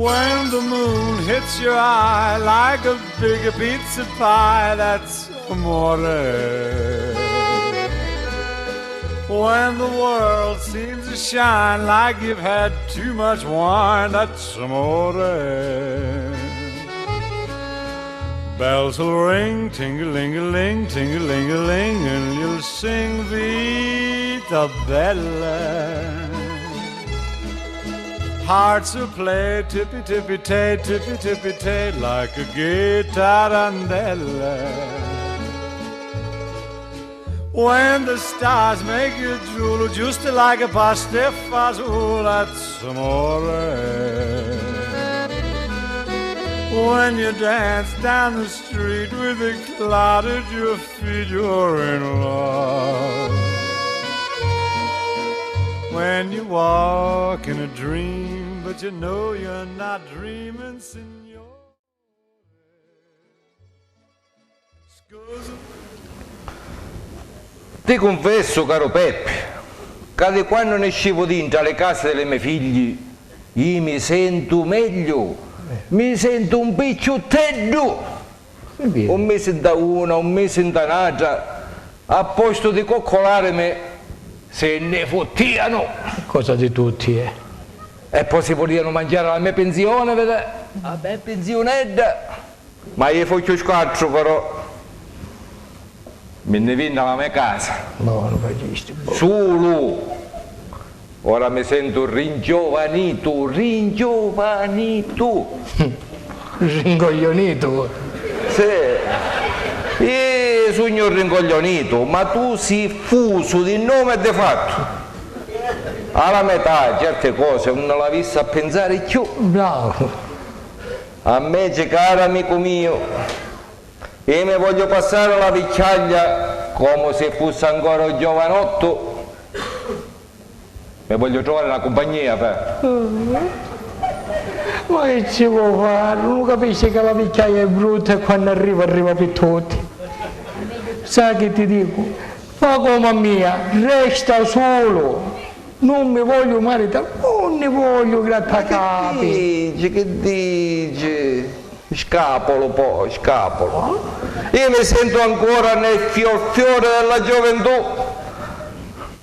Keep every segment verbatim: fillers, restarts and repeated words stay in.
When the moon hits your eye like a big pizza pie, that's amore. When the world seems to shine like you've had too much wine, that's amore. Bells will ring, ting-a-ling-a-ling, ting-a-ling-a-ling, and you'll sing Vita Bella. Hearts will play tippy tippy tay, tippy tippy tay, like a gay tarantella. When the stars make you drool, just like a pasta fazool, that's amore. When you dance down the street with a cloud at your feet, you're in love. When you walk in a dream, but you know you're not dreaming, signore. Scusa. Ti cunfessu, caru Peppi, ca di quannu niscivu dintra li casi di li me figli, i mi sentu megliu, mi sentu un picciutteddu. È vero. Un misi nta una, un misi nta n'atra, a postu di coccolarimi, si nni futtianu. Cosa di tutti, eh? E po' si vulianu mangiari la me pinzioni, vede? La me pinziunedda. Ma iu fui cchiù squatru, però. Mi nni vinni a la me casa. No, non facisti, boh. Sulu. Ora mi sentu ringiovanitu, ringiovanitu. Rincoglionitu. Sì. Iu sugnu rincoglionitu, ma tu si fusu di nomu e di fattu. A la me età certi cosi nun l'avissi a pinsari cchiù. Bravo. Ammeci, caru amicu miu, iu mi vogliu passari la vicchiaglia comu si fussi ancora un giovanottu. Mi vogliu truvari na cumpagnia, pè. Ma chi ci vo' fari? Nun lu capisci ca la vicchiaia è brutta e quannu arriva, arriva pi tutti. Sai chi ti dicu? Fa comu a mia, resta sulu. Nun mi vogliu maritari, nun ni vogliu grattacapi. Ma chi dici, chi dici? Scapulu po', scapulu. Io mi sentu ancora nel fior fiore della gioventù.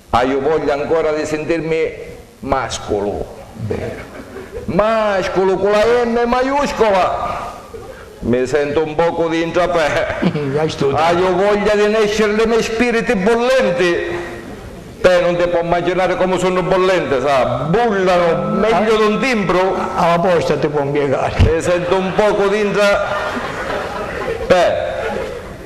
Haiu voglia ancora di sentirmi masculu. Veru. Masculu cu la M maiuscola. Mi sentu un pocu dintra, pè. Haiu voglia di nesciri li me spiriti bullenti. Pè, nun ti po' immaginari comu sunnu bullenti, sa, bullanu megliu d'un timbru. A la posta ti po' mpiegari. Mi sentu un pocu dintra, pè.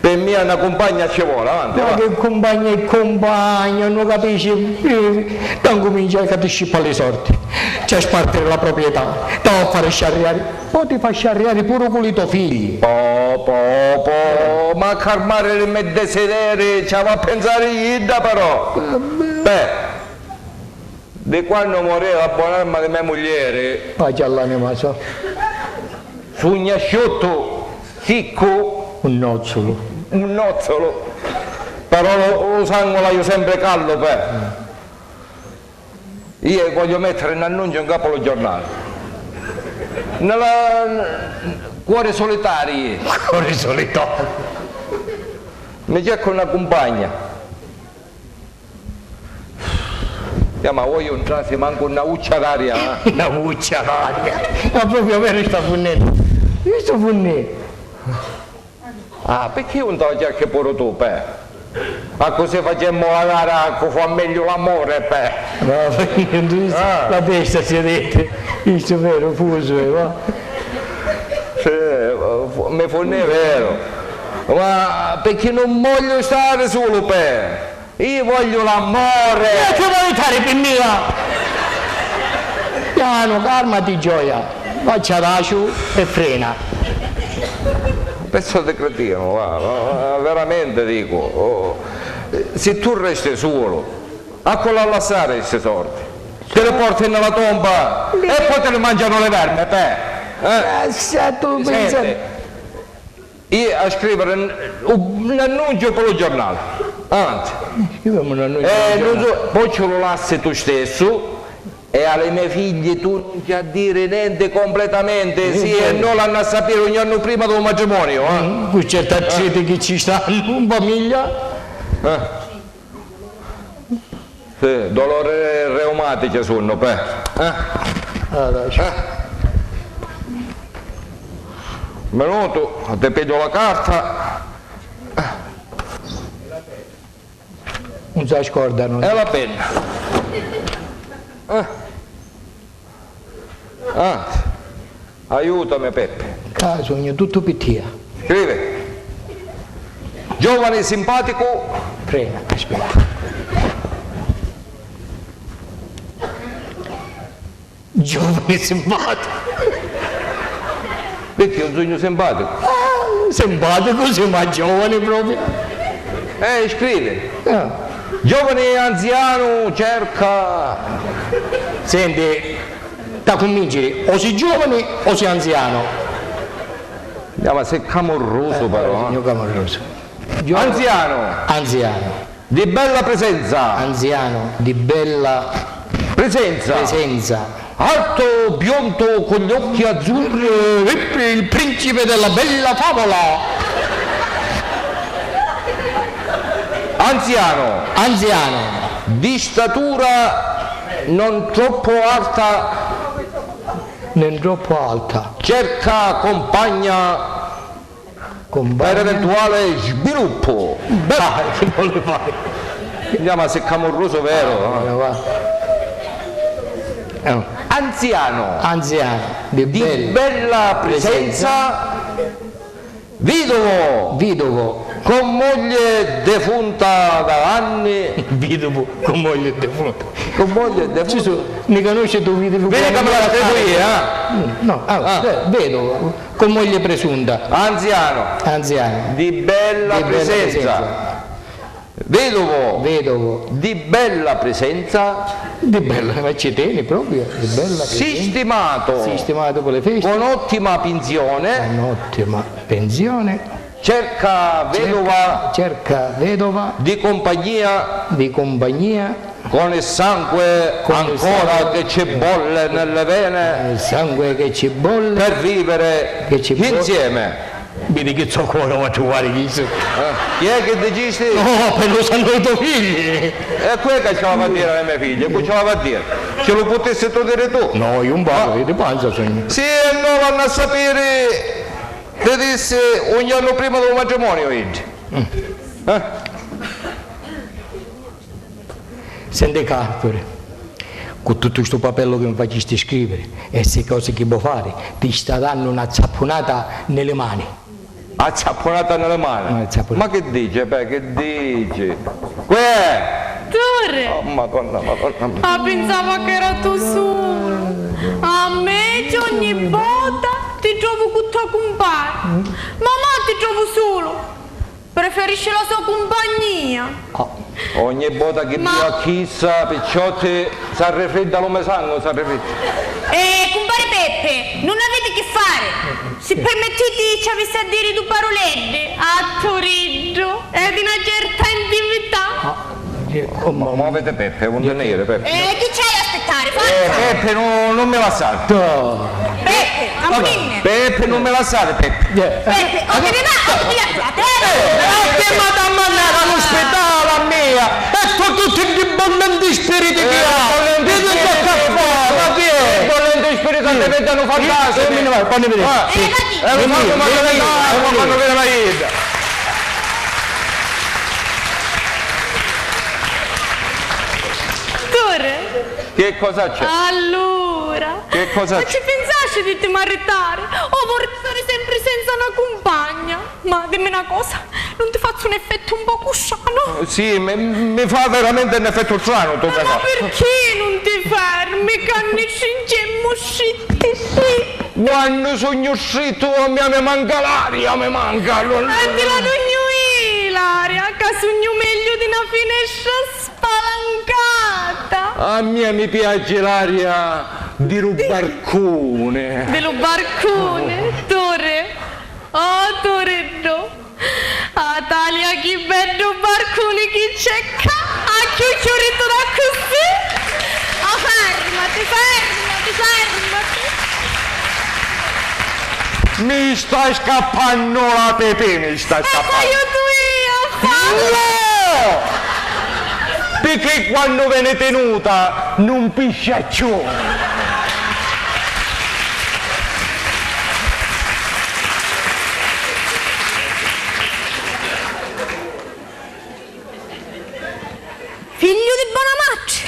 Pi mia na cumpagna ci voli, avanti, va. Ma chi cumpagna e cumpagna, nun capisci? Eh, t'ancumincia ca ti scippa li sordi, c'è spartiri la proprietà, t'ha a fari sciarriari, po' ti fa sciarriari puru cu li to figli. Po, po, po, ma a carmari li me desideri ci havi a pinsari idda, però. Vabbè. Beh. Di quannu mori la bon'arma di me muglieri. Paci all'anima so. Sugnu asciuttu, siccu. Un nozzulu. Un nozzulu. Però lu, lu sangu l'haiu sempri callu, pè. Io voglio mettere un annuncio in capo allo giornale. Nella, cuori solitari. Cuori solitari. Mi cerco una compagna. Chiama, vuoi un trasi manco una vuccia d'aria, eh? Una vuccia d'aria? Ma proprio vero sta funnennu? Io sto funnennu. Ah, perché non te la cerchi pure tu, pè? Ma così facemmo la gara, cu fa meglio l'amore, pè? No, perché tu dici, ah, la testa si vede, questo è vero, fuso, eh, va. Sì, fu-, mi funnì vero. Ma perché non voglio stare solo, pè? Io voglio l'amore! E ci vuoi stare per mia? Piano, calmati, gioia. Faccia daciu e frena. Pezzo di cretino, va, va, va, veramente dico, oh, se tu resti solo, a quello a lasciare questi soldi? Te li porti nella tomba e poi te li mangiano le verme, te. Eh? Lascia tu pensare. Senti, io a scrivere un, un annuncio per il giornale. Anzi. Scriviamo un annuncio per il giornale. Eh, non so, poi ce lo lassi tu stesso. E a li me figghi tu nun ci ha diri nenti completamenti, sì, e no l'hannu a sapiri ogni annu prima dû matrimoniu, eh? Mm, cu certi attriti chi ci stannu in famiglia. Eh. Sì, dolori reumatici sunnu, pe. Eh? Ah, dai. Eh? Minutu, ti pigghiu la carta. Nun si scordanu. E la penna. Eh. Ah, aiutami, Peppi. Ca sugnu tuttu pi tia. Scrivi. Giovani simpaticu. Frena, aspetta. Giovani simpaticu. Picchì, un sugnu simpaticu? Ah, simpaticu sì, ma giovani propriu. Eh, scrivi. Eh. Giovani anzianu cerca. Senti, t'ha cunvinciri, o si giovani o si anzianu. Eh, ma si camurrusu, eh, però, eh. Sugnu camurrusu. Gio- Anzianu. Anzianu. Di bella presenza. Anzianu, di bella presenza. Presenza. Altu, biondu, cu l'occhi azzurri, il principe della bella favola. Anzianu. Anzianu. Di statura non troppo alta. Non troppo alta. Cerca compagna. Compagna. Per eventuale sviluppo. Beh, dai, non le fai. Andiamo a si camurrusu, vero? Ah, va. Eh. Anziano. Anziano, di bella presenza. Vidovo. Vidovo. Con moglie defunta da anni. Vidovo con moglie defunta. Con moglie defunta. Ci su, mi conosci tu, vidovo. Vedi come la scrivo io, eh? No, ah, eh, vedovo. Con moglie presunta. Anziano. Anziano. Di bella presenza. Vedovo. Vedovo. Di bella presenza. Di bella, ma ci teni proprio, di bella presenza. Sistemato. Sistemato per le feste. Con ottima pensione. Con ottima pensione. Cerca vedova. Cerca vedova. Di compagnia. Di compagnia. Con il sangue ancora che ci bolle nelle vene. Il sangue che ci bolle. Per vivere insieme. Vidi chi zoccola va a truvare chi su. Eh, chi è che dicisti? No, per lo sanno i tuoi figli. E quello che ce la fa dire alle mie figlie, che ce la fa dire? Ce lo potessi tu dire tu? No, io un poco di panza sogno. Sì, e no l'hanno a sapere, ti dissi un giorno prima del matrimonio, vedi. Eh? Senti ca, Arturi, cu tuttu stu papellu chi mi facisti scriviri e sti cosi chi vo fari, ti sta dannu na zappunata nni li mani. A zappunata nni li mani? Una zappunata. Ma chi dici, beh, chi dici? Quê! Arturi! Oh, Madonna, Madonna. Ah, pinsava che era tu sulu. A me ogni vota ti trovu cu to cumpagnu. Ma mo ti trovu sulu. Preferisci la so cumpagnia. Ah. Ogni vota chi viu a chissa, picciotti, s'arrifridda lu me sangu, s'arrifridda. Eh, cumpari Peppi, nun aviti chi fari. Si permettiti, ci avissi a diri du paruleddi a Turiddu, è di na certa intimità. Ah, oh, mamma. Moviti, Peppi, è un delirio, Peppi. Eh, chi c'hai a aspettari? Forza! Eh, Peppi, no, non mi lasciare. Peppi, amuninni! Peppi, non mi lasciare, Peppi. Peppi, o ti ne va o ti pigliu a piatera! Eh, che m'ha da mannare all'ospedale a mia! E tu tutti i bollenti spiriti che ha! Vedi che sta qua, ma chi è? Bollenti spiriti, ti vedono fantasmi! Io mi ne vado, fammi vedere. Eh, ma chi? Eh, lo fanno, fanno vedere la idda! Tore! Che cosa c'è? Allura, che cosa c'è? Ma ci pinsasti di ti maritari? O vorri stari sempri senza na cumpagna? Ma dimmi na cosa, nun ti fazzu un effettu un pocu stranu? Sì, mi, mi fa veramente un effettu stranu, tu. Ma, ma perché nun ti fermi? Ca nni stringemu stritti, sì. Quannu sugnu strittu, a mia mi manca l'aria, mi manca lu... E ti la dugnu io l'aria, ca sugnu megliu di na finestra spalancata! A mia mi piaci l'aria di lu barcuni. Di lu barcuni, Turi. Oh, Turiddu! Ah, talia chi beddu barcuni chi c'è ccà! A chiù chiuritu d'accussì! Oh, fermati, Mi sta scappannu la pipì, mi sta scappannu. E t'aiutu io a fà! No! Picchì quannu veni tinuta nun piscia cchiù. Figliu di bona matri,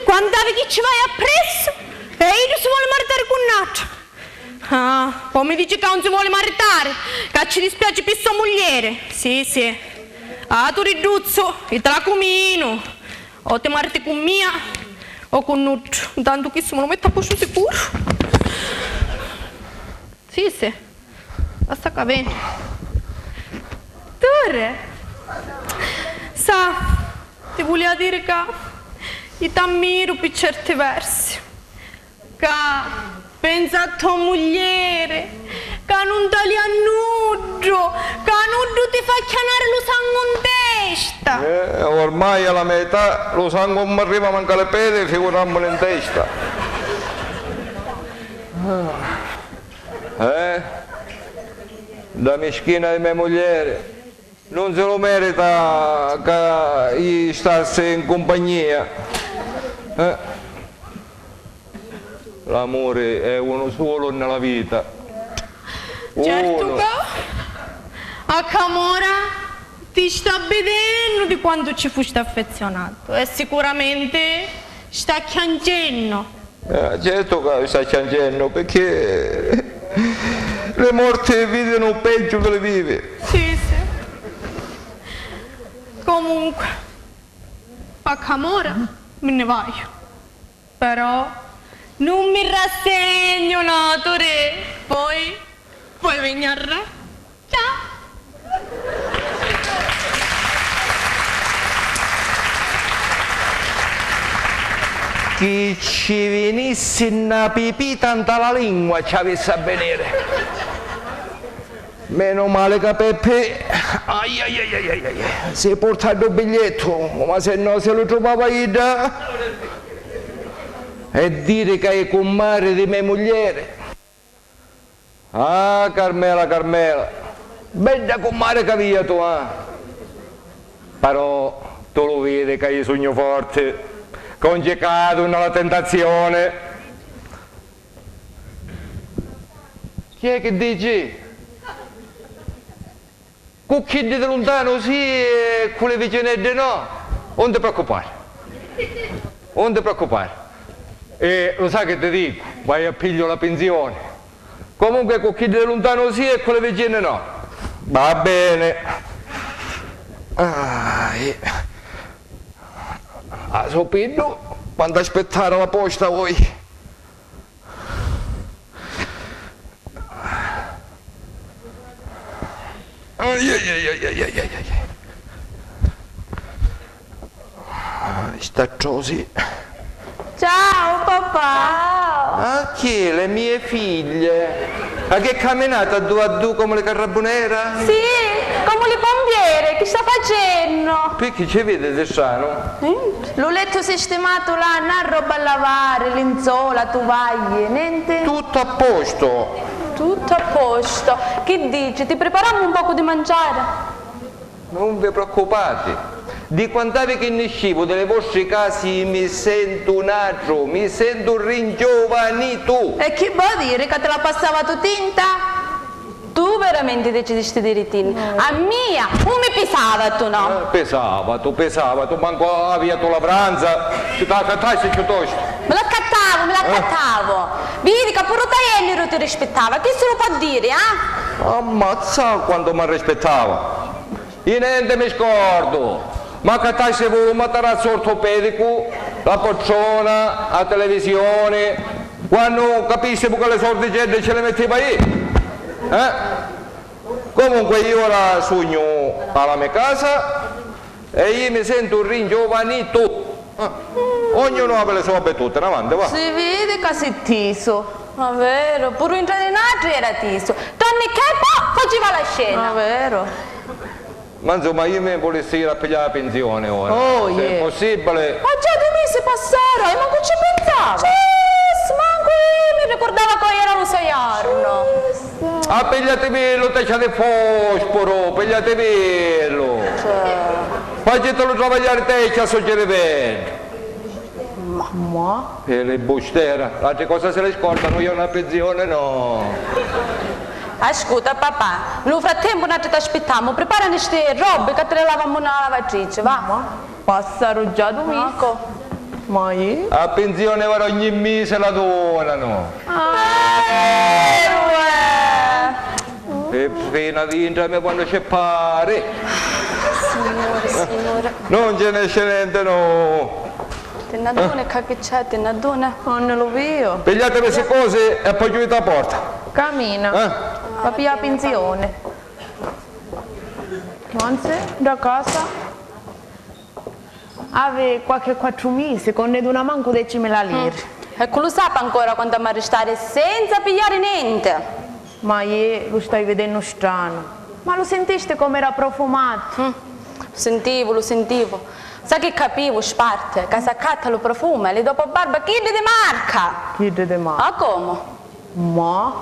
quant'havi chi ci vai appressu e iddu si voli maritari cu n'atra. Ah, po' mi dici ca 'un si voli maritari, ca ci dispiaci pi so muglieri. Sì, sì. Ah, tu ridduzzu, i tracuminu. O ti mariti cu mia o cu nuddu. Ntantu chissu mi lu mettu a postu sicuru. Sì, sì. Basta ca veni. Tore! Sa, ti vulia diri ca i t'ammiru pi certi versi. Ca pensa a to muglieri, ca nun talia nuddu, ca nuddu ti fa acchianari lu sangu 'n testa. Eh, ormai a la me età lu sangu 'un m'arriva mancu a li pedi, figurammuni 'n testa. Eh? Dda mischina di me muglieri. Nun si lu merita ca i stassi 'n cumpagnia. Eh. L'amuri è unu sulu nni la vita. Certu ca a Camora ti sta bidennu di quantu ci fusti affezionatu e sicuramenti sta chiancennu. Eh, certu ca sta chiancennu, picchì li morti vidinu peggiu di li vivi. Sì, sì. Comunque, a Camora mi nni vaiu. Però nun mi rassegnu, no, Turi. Poi, poi veni arra. Ciao! Chi ci vinissi na pipita nta la lingua ci avissi a veniri. Menu mali ca Peppi, ai, ai, ai, si porta ddu bigliettu, ma se no si lu truvava idda. E diri ca è cummari di me muglieri. Ah, Carmela, Carmela, bedda cummari c'avia tu, ah! Però tu lu vidi ca io sugnu forti, ca 'un ci cadu nna la tentazioni. Chi è chi dici? Cu chiddi di luntanu sì e cu li vicineddi no, 'un ti preoccupari. 'Un ti preoccupari. E lu sai chi ti dicu? Vai e pigliu la pinsioni. Comunque cu chiddi di luntanu sì e cu li vicini no. Va beni. Ah, eh. Ah, so piddu, quantu aspittari a la posta voi. Ai, ai, ai. Ah, sta trosi. Ciao, papà! Ah, chi, le mie figlie? Ma che caminata a due a due come le carrabunera? Sì, comu li pompieri, chi sta facennu? Picchì ci vidi di stranu? Nenti. Lu lettu sistimatu là, na roba a lavari, linzola, tuvagli, nenti? Tuttu a postu. Tuttu a postu. Chi dici, ti priparammu un pocu di manciari? Nun vi preoccupati. Di quant'havi chi niscivu di li vostri casi mi sentu natru, mi sentu ringiovanitu. E chi vò diri ca ti la passavatu tinta? Tu veramenti decidisti di ritinni. A mia 'un mi pisavatu, no? Eh, pisavatu, pisavatu, mancu aviatu la franza, ti la accattasti chiuttostu. Mi l'accattavu, mi l'accattavu. Vidi ca puru Tajenniru ti rispittava, chi si lu pò diri, ah? Ammazza quantu m'arrispittava. I nenti mi scordu, m'accattasti puru un matarazzu ortopedicu, la poltrona, a televisioni, quannu capistivu ca li sordiceddi ci li mittiva io? Eh? Comunque io ora sugnu a la me casa e io mi sentu ringiovanitu. Ah, ognunu havi li so abitudini, avanti, va. Si vidi ca si tisu. Ma veru, puru intra di natri era tisu. Tonni Cheppo faciva la scena. Ma veru. Ma insomma, io mi vulissi iri a pigliari la pinsioni ora. Oh, se è possibile. Ma già dui misi passaru e mancu ci pinsavu. Cis, mancu io mi ricurdava ca era lu so iarnu. Cis. A Pigliativillu tecchia di fosforu, pigliativillu. Cioè. Facitilu travagliari tecchia sto ciriveddu. Ma. Ma. E li bustera, l'atri cosa si li scordanu, io na pinzioni no. Ascuta, papà, nnu frattempu natri t'aspittammu, priparani sti robbi ca ti li lavamu nna lavatrici, va. Ma. Passaru già du misi. Ecco. Ma iè? A pinzioni ora ogni misi la donanu. Ah, veru, eh. E fina dintra me quannu ci pari. Signore, signore. Non ce ne esce niente, no. Ti n'adduni ca chi c'è, ti n'adduni? Non lu vio. Pigliatemi sti cosi e poi chiuditi la porta. Camina. Eh? Va piglia la pinzioni. Anzi, da casa. Havi qualche quattru misi, ca nun ni duna mancu decimila liri. Mm. E cu lu sapi ancora quantu m'ha ristari senza pigliari nenti? Ma iè lu stai vidennu stranu. Ma lu sintisti com'era profumatu? Mm. Lu sintivu, lu sintivu. Sa chi capivu, sparti, ca s'accatta lu profumu e li dopo barba chiddi di marca! Chiddi di marca? Ah, comu? Ma?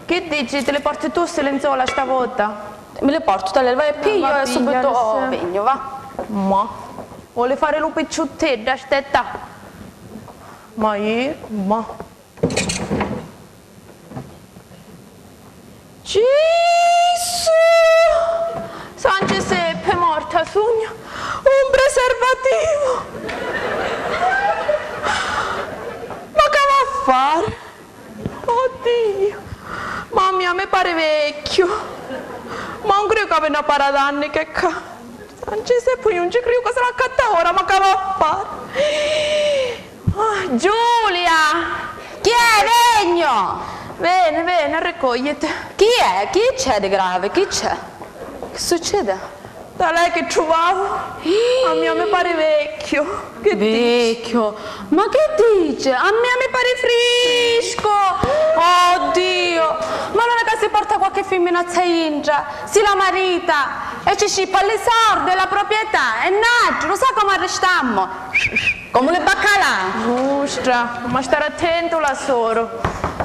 Chi dici, ti li porti tu sti linzola sta vota? Mi li portu, talè, vai e pigghiu e subitu vegnu, va. Ma. Voli fari lu picciutteddu, aspetta. Ma iè, ma. Gesù! San Giuseppe, morta sugnu! Un preservativu! Ma ca va a fari? Oddio! Mamma mia, mi pari vecchiu! Ma un criu ca havi na para d'anni che ca. San Giuseppe, io non ci credo che se l'accatta ora, ma che va a fare? Ah, Giulia! Chi è? Vegnu! Veni, veni, arricogliti. Chi è? Chi c'è di grave? Chi c'è? Che succede? Da lei che trovavo? A mia mi pare vecchio. Che dici? Vecchio? Ma che dice? A mia mi pare frisco! Oddio! Ma non è che si porta qualche femminazza intra? Si la marita e ci scippa li sordi e la proprietà e natri, lu sa comu arristammu? Comu li baccalà! Giusta, ma stari attentu la soro.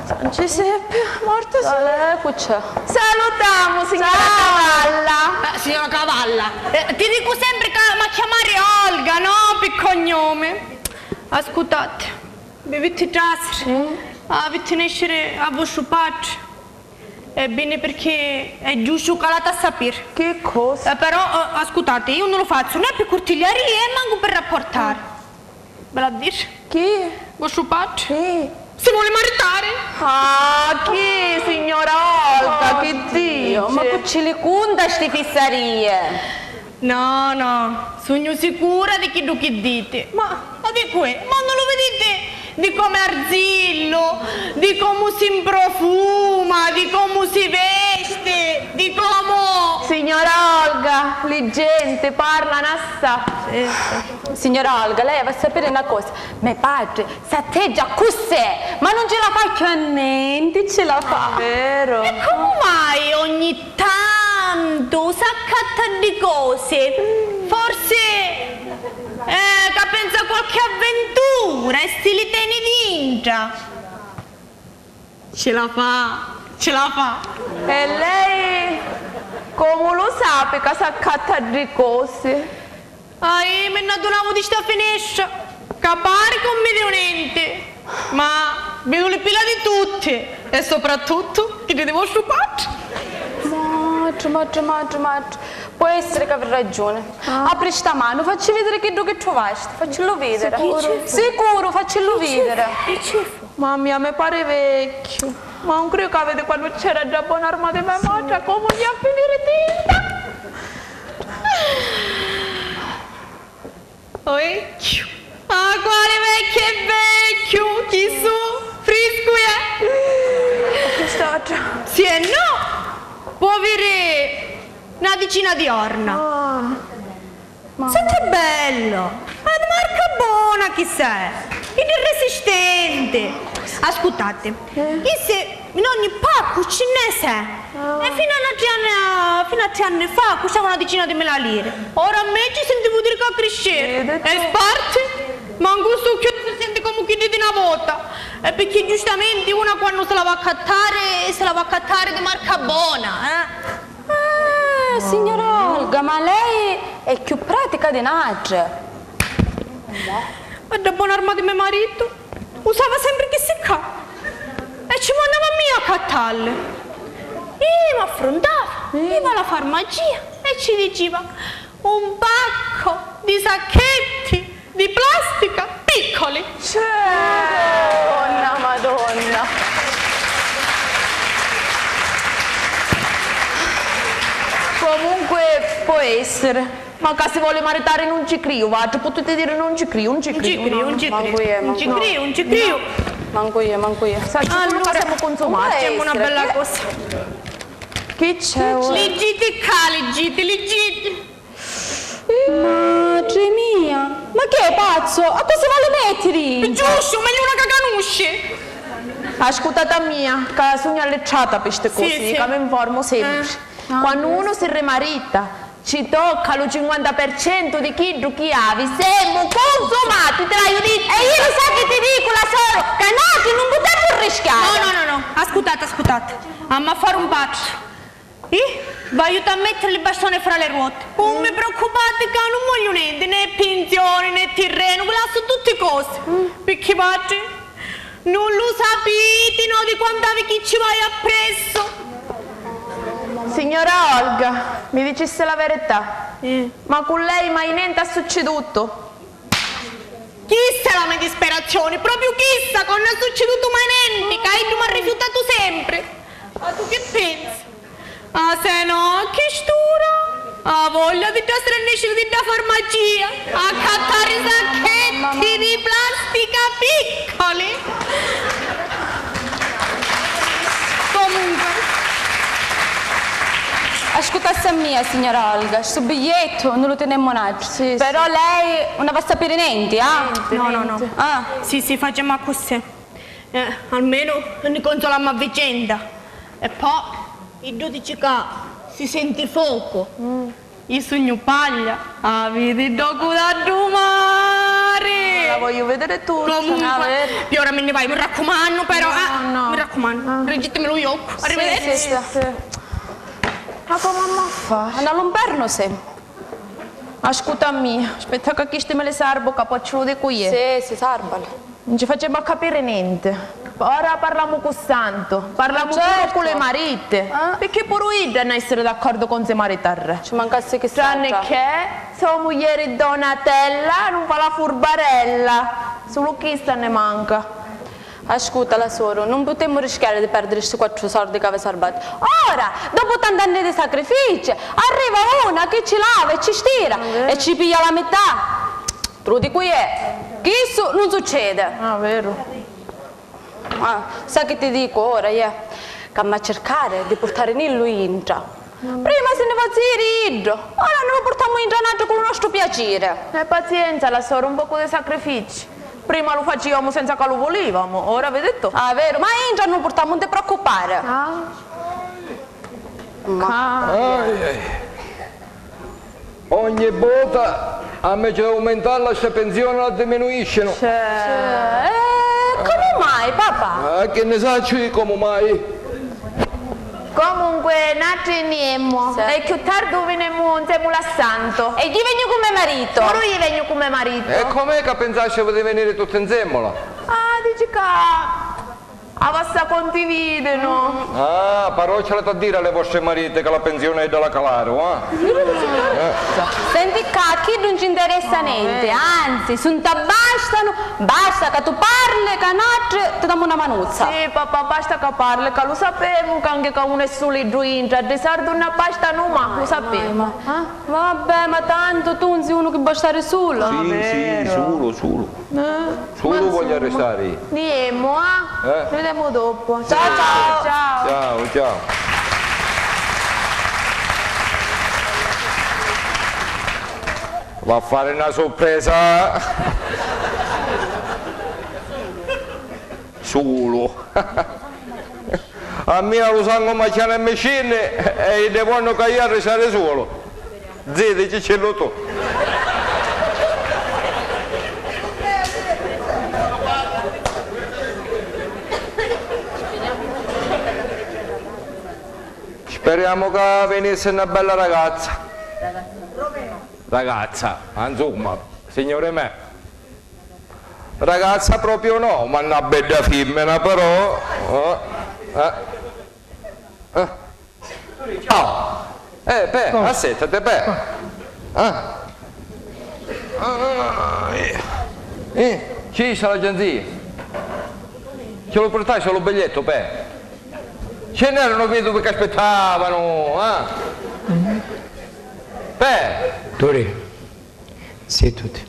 San Giuseppe, morta sua. Quale è? Cu c'è? Salutamu, signora Cavalla. Eh, signora Cavalla, eh, ti dicu sempri ca m'ha chiamari Olga, no? Pi cognumi. Ascutati, vi vitti trasiri, ah, vitti nesciri a vostru patri. E bini, pirchì è giustu ca l'ata sapiri. Chi cosa? Eh, però, eh, ascutati, io non lu fazzu né pi curtigliaria e mancu pi rapportari. Ve l'ha diri? Chi? Vostru patri. Chi? Si voli maritari. Ah, chi, signora Olga, chi dici? Oddio, ma cu ci li cunta sti fissarie? No, no, sugnu sicura di chiddu chi diti. Ma, ma di cu è? Ma non lu viditi di comu è arzillu, di comu si mprofuma, di comu si vesti, di comu... Signora Olga, li genti parlanu assai. Signora Olga, lei va a sapere una cosa. Me patri s'atteggia accussì, ma non ce la fa cchiù a nenti, ce la fa. È vero. E comu mai ogni tantu s'accatta di cosi? Forsi, eh, ca pensa a qualche avventura e si li teni dintra. Ce la fa, ce la fa. E lei comu lu sapi ca s'accatta ddi cosi? Ai, mi nn'addunavu di sta finestra, ca pari ca un mi diu nenti, ma vidu li pila di tutti, e soprattuttu chiddi di vostru patri. Matri, matri, matri, matri. Pò essiri ca avi ragiuni. Ah. Apri sta manu, facci vidiri chiddu chi truvasti, faccillu vidiri. Sicuru? Sicuru, faccillu vidiri. Chi ci fu? Mamma mia, mi pari vecchiu. Ma non criu ca vidi quannu c'era dda bona arma di me matri, comu jia a finiri tinta. O vecchiu. Ah, quali vecchiu e vecchiu? Chi su? Friscu è? E quest'altra? Sì e no! Può aviri na dicina di orna. Ah. Senti bello! Ad marca bona chi s'è! Ed è resistente! Ascutati, eh, chi se in ogni paccu ci ne se! Ah. E fino a tri anni, fino a tri anni fa custava una decina di mila lire. Ora a me ci sentivu dire ca crisceri. Eh, e sparti? Mancu stu chiù si senti comu chi di na vota, e picchì giustamenti una quannu si la va a accattari, si la va a accattari di marca bona, eh? Ah, signora Olga, ma lei è più pratica di n'altra. Ma da bona arma di me marito usava sempre chissi ccà e ci mandava a mia a accattarli. Io mi affrontava, iva alla farmacia e ci diceva un pacco di sacchetti di plastica piccoli. Cioè, Madonna, Madonna. Comunque può essere. Ma ca si voli maritari nun ci criu, vatri, putiti diri nun ci criu, nun ci criu, nun ci criu, nun ci criu, nun ci criu. Mancu io, mancu io. Sacciu puru ca semu cunsumati. Facemu una bella cosa. Chi c'è ora? Liggiti ccà, liggiti, liggiti. Matri mia, ma chi è pazzo? A cosa vali mettiri? Giustu, meglio una ca canusci. Ascutati a mia, ca sugnu allittrata pi sti cosi, ca mi informu sempri. Quannu unu si rimarita, ci tocca lu cinquanta per centu di chiddu chi havi. Semu cunsumati, ti l'haiu dittu! E io lu sai chi ti dicu, la soru, ca nuatri nun putemu rischiari! No, no, no, no, ascutati, ascutati. Amma fari un pattu. Ih, v'aiutu a mettiri li bastoni fra le ruote. Nun mi preoccupati ca nun vogliu nenti, né pinzioni, né tirrenu, vi lassu tutti cosi. Picchì vatri nun lu sapiti, no, di quant'havi chi ci vai appressu. Signora Olga, mi dicissi la verità, ma cu lei mai nenti ha succidutu? Chissa è la me disperazioni, propriu chissa, ca nun è succidutu mai nenti, ca iddu m'ha rifiutatu sempri. Ma tu chi pensi? Ah, se no, a chist'ura, a voglia di trasiri e nesciri di dda farmacia, a accattari sacchetti di plastica piccoli. Comunque. Ascutassi a mia, signora Olga, stu bigliettu nun lu tinemu natri. Sì, però lei nun havi a sapiri nenti, ah? No, no, no. Ah. Sì, sì, facemu accussì. Eh, almenu ni consolammu a vicenda. E po', iddu dici ca si senti focu. Io sugnu paglia, a vidi ddocu d'addumari! La voglio vedere tutta. Comunque, pi ora mi nni vaiu, mi raccumannu, però, eh, mi raccumannu, riggitimi lu jocu. Arrivederci. Sì, sì, sì. Ma comu amma a fa? A na lumpernu semu. Ascuta a mia, aspetta ca chisti mi li sarbu, ca po' ci lu dicu io. Sì, sì, sarbali. Nun ci facemu a capiri nenti. Ora parlamu cu Santu, parlamu puru cu li mariti, picchì puru iddi hannu a essiri d'accordu con si maritari. Ci mancassi chiss'autra. Tranni che so muglieri Donatella nun fa la furbarella. Sulu chista nni manca. Ascuta, la soru, nun putemu rischiari di perdiri sti quattru sordi ca havi sarbatu. Ora, dopu tant'anni di sacrifici, arriva una chi ci lava e ci stira e ci piglia la mità. Ti lu dicu iè, chissu nun succedi. Ah, veru. Ah, sa chi ti dicu ora, iè? C'amma circari di purtarinillu intra. Prima si nni fazia iri iddu, ora nni lu purtamu intra natri cu lu nostru piaciri. E pazienza, la soru, un pocu di sacrifici. Prima lu faciamu senza ca lu vulivamu, ora vidi tu. Ah, veru, ma intra nni lu purtamu, nun ti preoccupari. Ah. Ma. Ai, ai. Ogni vota, anveci d'aumentarla, sta pensioni la diminuiscinu. Cioè, eh, comu mai, papà? Ah, chi nni sacciu io comu mai? Comunque, natri nni jemu. Sì. E cchiù tardu vinemu nsèmmula a Santu. E io vegnu cu me marito. Puru io vegnu cu me marito. E com'è ca pinsascivu di veniri tutti nsèmmula? Ah, dici ca a vasta conti vidinu. Ah, però ci l'aviti a diri a li vostri mariti ca la pensioni idda la calaru, ah? Senti ccà, a chiddu nun ci nteressa nenti, anzi, si nt'abbastanu, basta ca tu parli ca natri ti damu na manuzza. Sì, papà, basta ca parli, ca lu sapemu ca anchi ca unu è suliddu intra, di sardu nni abbastanu, ma lu sapemu. Ah, vabbè, ma tantu tu nun si unu chi bastari sulu. Sì, sì, sulu, sulu. Eh? Sulu vogliu arristari. Nni jemu, ah? Eh? Ci videmu dopu. Ciao, ciao. Ciao, ciao. Va a fari na surpresa. Sulu. A mia lu sangu m'acchiana e mi scinni e iddi vonnu ca iu arristari sulu. Ziti, ciccillu tu. Speriamo ca vinissi na bella ragazza. Ragazza, insomma, signore me. Ragazza proprio no, ma na bedda fimmina però. Eh, eh, eh. Ciao. Eh, pe, assettati, pe. Ah. Ah, eh. Eh, ci sta l'agenzia? Ce lu purtai lu bigliettu, pe? Ce n'erano veduvi che aspettavano, ah? Pe. Turi, sittati.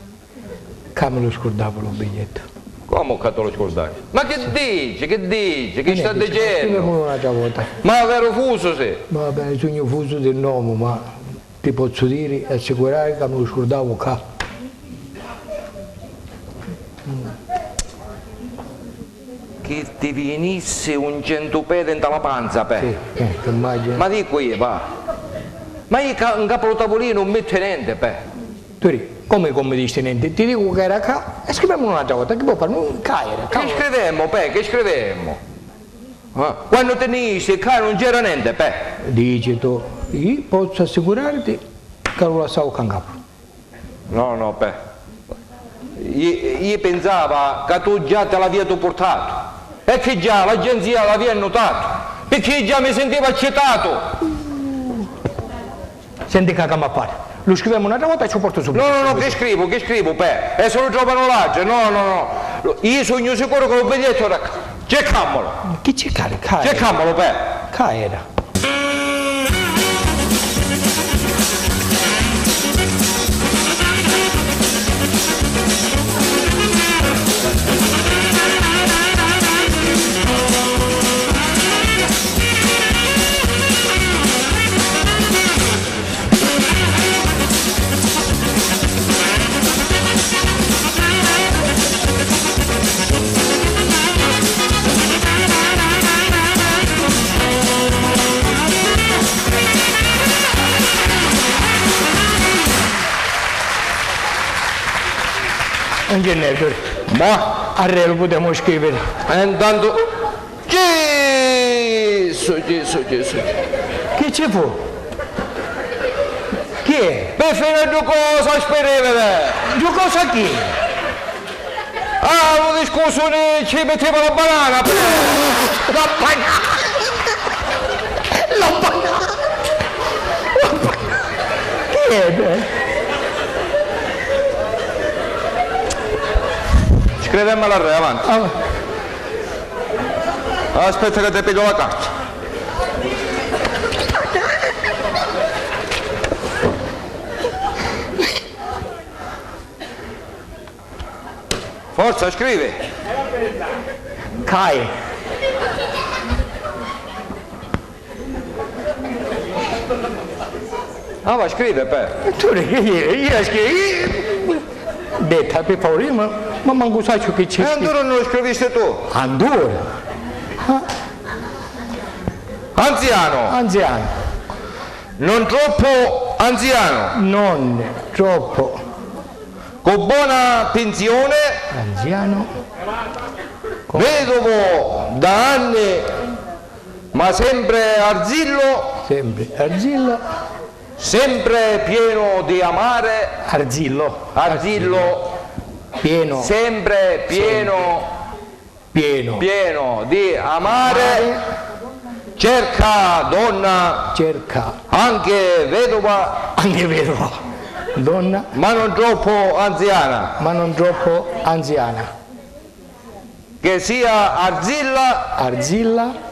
Ca mi lu scurdavo lu bigliettu. Comu ca tu lu scurdavi? Ma chi dici, chi dici, chi sta dicennu? Scrivemulu n'autra vota. Ma veru fusu si? Ma beh, sugnu fusu di nomu, ma ti pozzu diri e assicurari ca mi lu scurdavu ccà. Chi ti vinissi un centu pedi nta la panza, pe. Sì, eh, immaginu. Ma dicu io, va. Ma io ca, ncapu lu tavulinu nun mitti nenti, pe. Tu ri, comu, comu dici nenti? Ti dicu ca era ccà e scrivemulu n'autra vota, chi po fari? Nun, ccà era, ccà. Chi scrivemu, pe, chi scrivemu? Ah, quannu ti nni jisti ccà nun c'era nenti, pe. Dici tu, io pozzu assicurariti ca lu lassavu ccà ncapu. No, no, pe. Io, io pinsava ca tu già ti l'aviatu purtatu e chi già l'agenzia l'avia nutatu, picchì già mi sintiva accitatu. Senti ccà ca m'ha fari. Lu scrivemu n'autra vota e ci u portu subitu. No, no, no, chi scrivu, chi scrivu, pe. E si lu trovanu l'atri, no, no, no. Io sugnu sicuru ca lu bigliettu era ccà. Circamulu. Chi circari? Ccà era. Circamulu, pe. Ccà era. Nun c'è nervi. Ma? Arrè lu putemu scriviri. E ntantu Gesù, Gesù, Gesù. Chi ci fu? Chi è? Pi fini ddu cosa spirìviri. Ddu cosa chi? Ah, lu discusuni ci mittiva la banana. La banana! La banana! La banana! Chi è? Scrivemmala arrè, avanti. Ah. Aspetta ca ti pigghiu la carta. Forza, scrivi. Cai. Ah, va, scrivi, pe. E tu, io, io scrivi. Detta, pi favuri, ma, ma mancu sacciu chi c'è. E allura non lo scrivisti tu? Allura? Ah. Anziano. Anziano. Non troppo anziano. Non troppo. Cu bona pinzione. Anziano. Vedovo da anni, ma sempre arzillo. Sempre arzillo. Sempre pieno di amare. Arzillo. Arzillo. Pieno. Sempre pieno. Pieno. Pieno di amare. Amare. Cerca donna. Cerca. Anche vedova. Anche vedova. Donna. Ma non troppo anziana. Ma non troppo anziana. Che sia arzilla. Arzilla.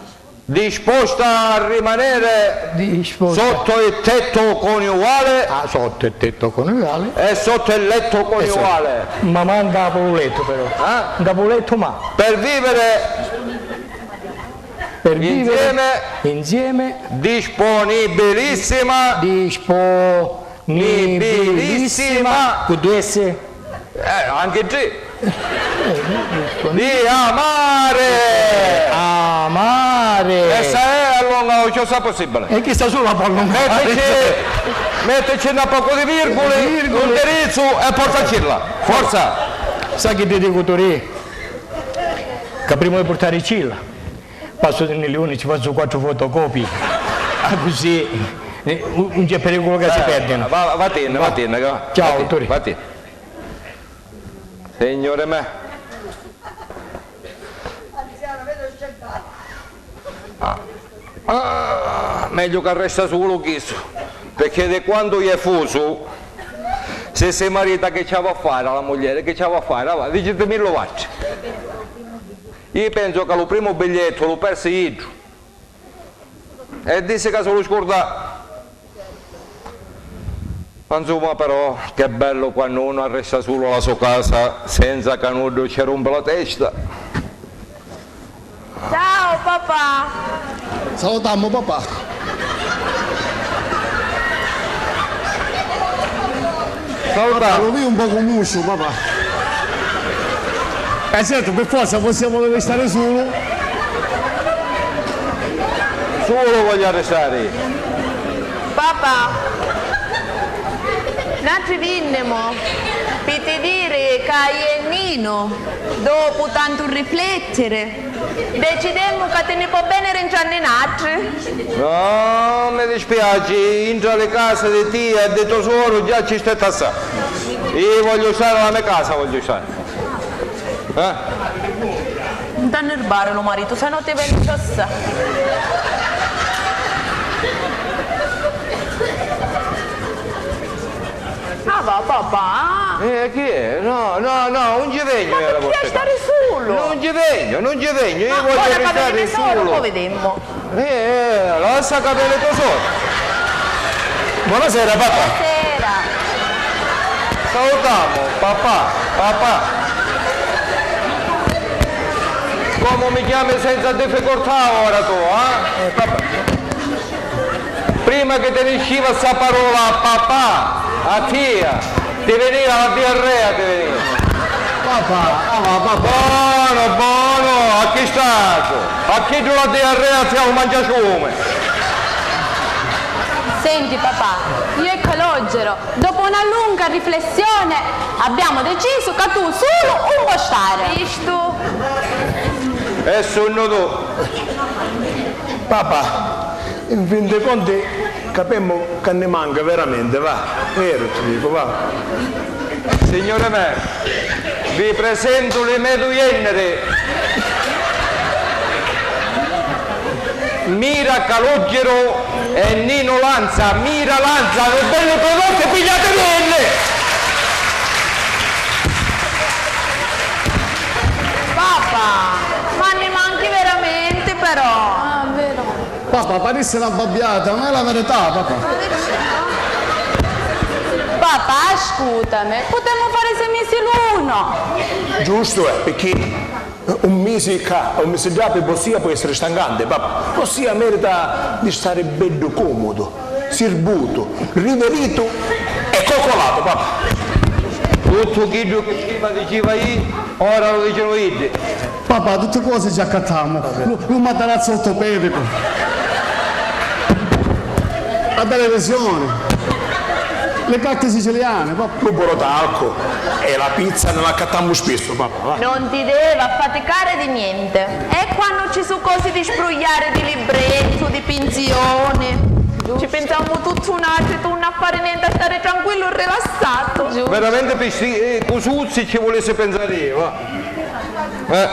Disposta a rimanere. Disposta. Sotto il tetto coniugale. Ah, sotto il tetto coniugale. E sotto il letto coniugale. Eh, sì. Ma, ma ncapu lu lettu, però. Eh? Ncapu lu lettu, ma. Per vivere. Per vivere. Insieme. Insieme. Disponibilissima. Dispo- Nibilissima. Cu due S? Eh, anche tri. Di amare. Amare. E sa è allunga, o ciò sa possibile. E chista sula può allungare. Mettici, mettici un poco di virgule, virgule, un indirizzo e portacilla. Forza. Sa chi ti dicu, Turi? Ca prima di purtaricilla, passu di Niliuni, ci fazzu quattru fotocopii. Accussì, eh, nun c'è periculu ca si perdinu. Va, vatinni, vatinni, va. Ciao, Turi. Vatinni. Signuri me. Ah, megghiu ca resta sulu chistu, picchì di quantu iè fusu, si si marita chi ci havi a fari a la muglieri, chi ci havi a fari? Va, dicitimillu vuatri. Iu pensu ca lu primu bigliettu lu persi iddu. E dissi ca si lu scurdà. Ma nsumma, però, ch'è bellu quannu unu arrista sulu a la so casa senza ca nuddu ci rumpi la testa. Ciao papà! Salutamu papà! Salutamu! Lu vidi un pocu musciu, papà! Eh certu, pi forza possiamo ristari sulu. Sulu vogghiu arristari. Papà, natri vinnimu pi ti diri ca iè Ninu, dopu tantu riflettiri, decidemmu ca ti ni po' veniri ntra ni natri. No, mi dispiaci, intra li casa di tia e di to suoru già ci stetti assai. Iu vogghiu stari a la me casa, vogghiu stari. Eh? Nun t'annirbari lu maritu, se no ti veni ciossà. Ah, va, papà! Eh, chi è? No, no, no, nun ci vegnu. Ma picchì a stari sulu? Nun ci vegnu, nun ci vegnu, iu vogghiu ristari sulu. Ma ora ca veni me soru, po' vidimmu. Eh, lassa ca veni to soru. Bonasera, papà. Bonasera. Salutamu, papà, papà. Comu mi chiami senza difficoltà ora tu, eh? Eh, papà. Prima chi ti nisciva ssa parola papà, a tia ti veniva la diarrea, ti veniva. Papà, ah, papà. Bonu, bonu, a chi statu? A chiddu la diarrea ti hau manciaciumi. Senti, papà, io e Calogero, dopo una lunga riflessione, abbiamo deciso ca tu sulu un po' stare. Vistu? E sunnu tu. Papà, in fin di conti capemmu ca ni manca veramenti, va, veru ti dicu, va. Signuri me, vi presentu li me du jenniri. Mira Calogero e Nino Lanza, Mira Lanza, li belli prodotti, pigliativilli! Papà, ma ni manchi veramenti però! Ah, veru. Papà, parissi na babbiata, ma è la verità, papà. Papà, ascutami, putemu fari sei misi l'unu. Giustu è, picchì un misi ccà e un misi ddà pi vossia pò essiri stancanti, papà. Vossia merita di stari beddu comudu, sirbutu, riviritu e coccolatu, papà. Tuttu chiddu chi prima diciva iu, ora lu dicinu iddi. Papà, tutti cosi ci accattamu. Lu, lu matarazzu ortopedicu. La televisioni. Li carti siciliani, papà. Lu borotalcu e la pizza ni l'accattamu spissu, papà, va. Non ti devi affaticari di niente. E quannu ci su cosi di sprugliari, di librettu, di pinzioni, ci pinsamu tutti un attri, tu nun a fari nenti, a stari tranquillu e rilassatu. Veramenti pi sti, eh, cusuzzi ci vulissi pinsari iu, va. Eh.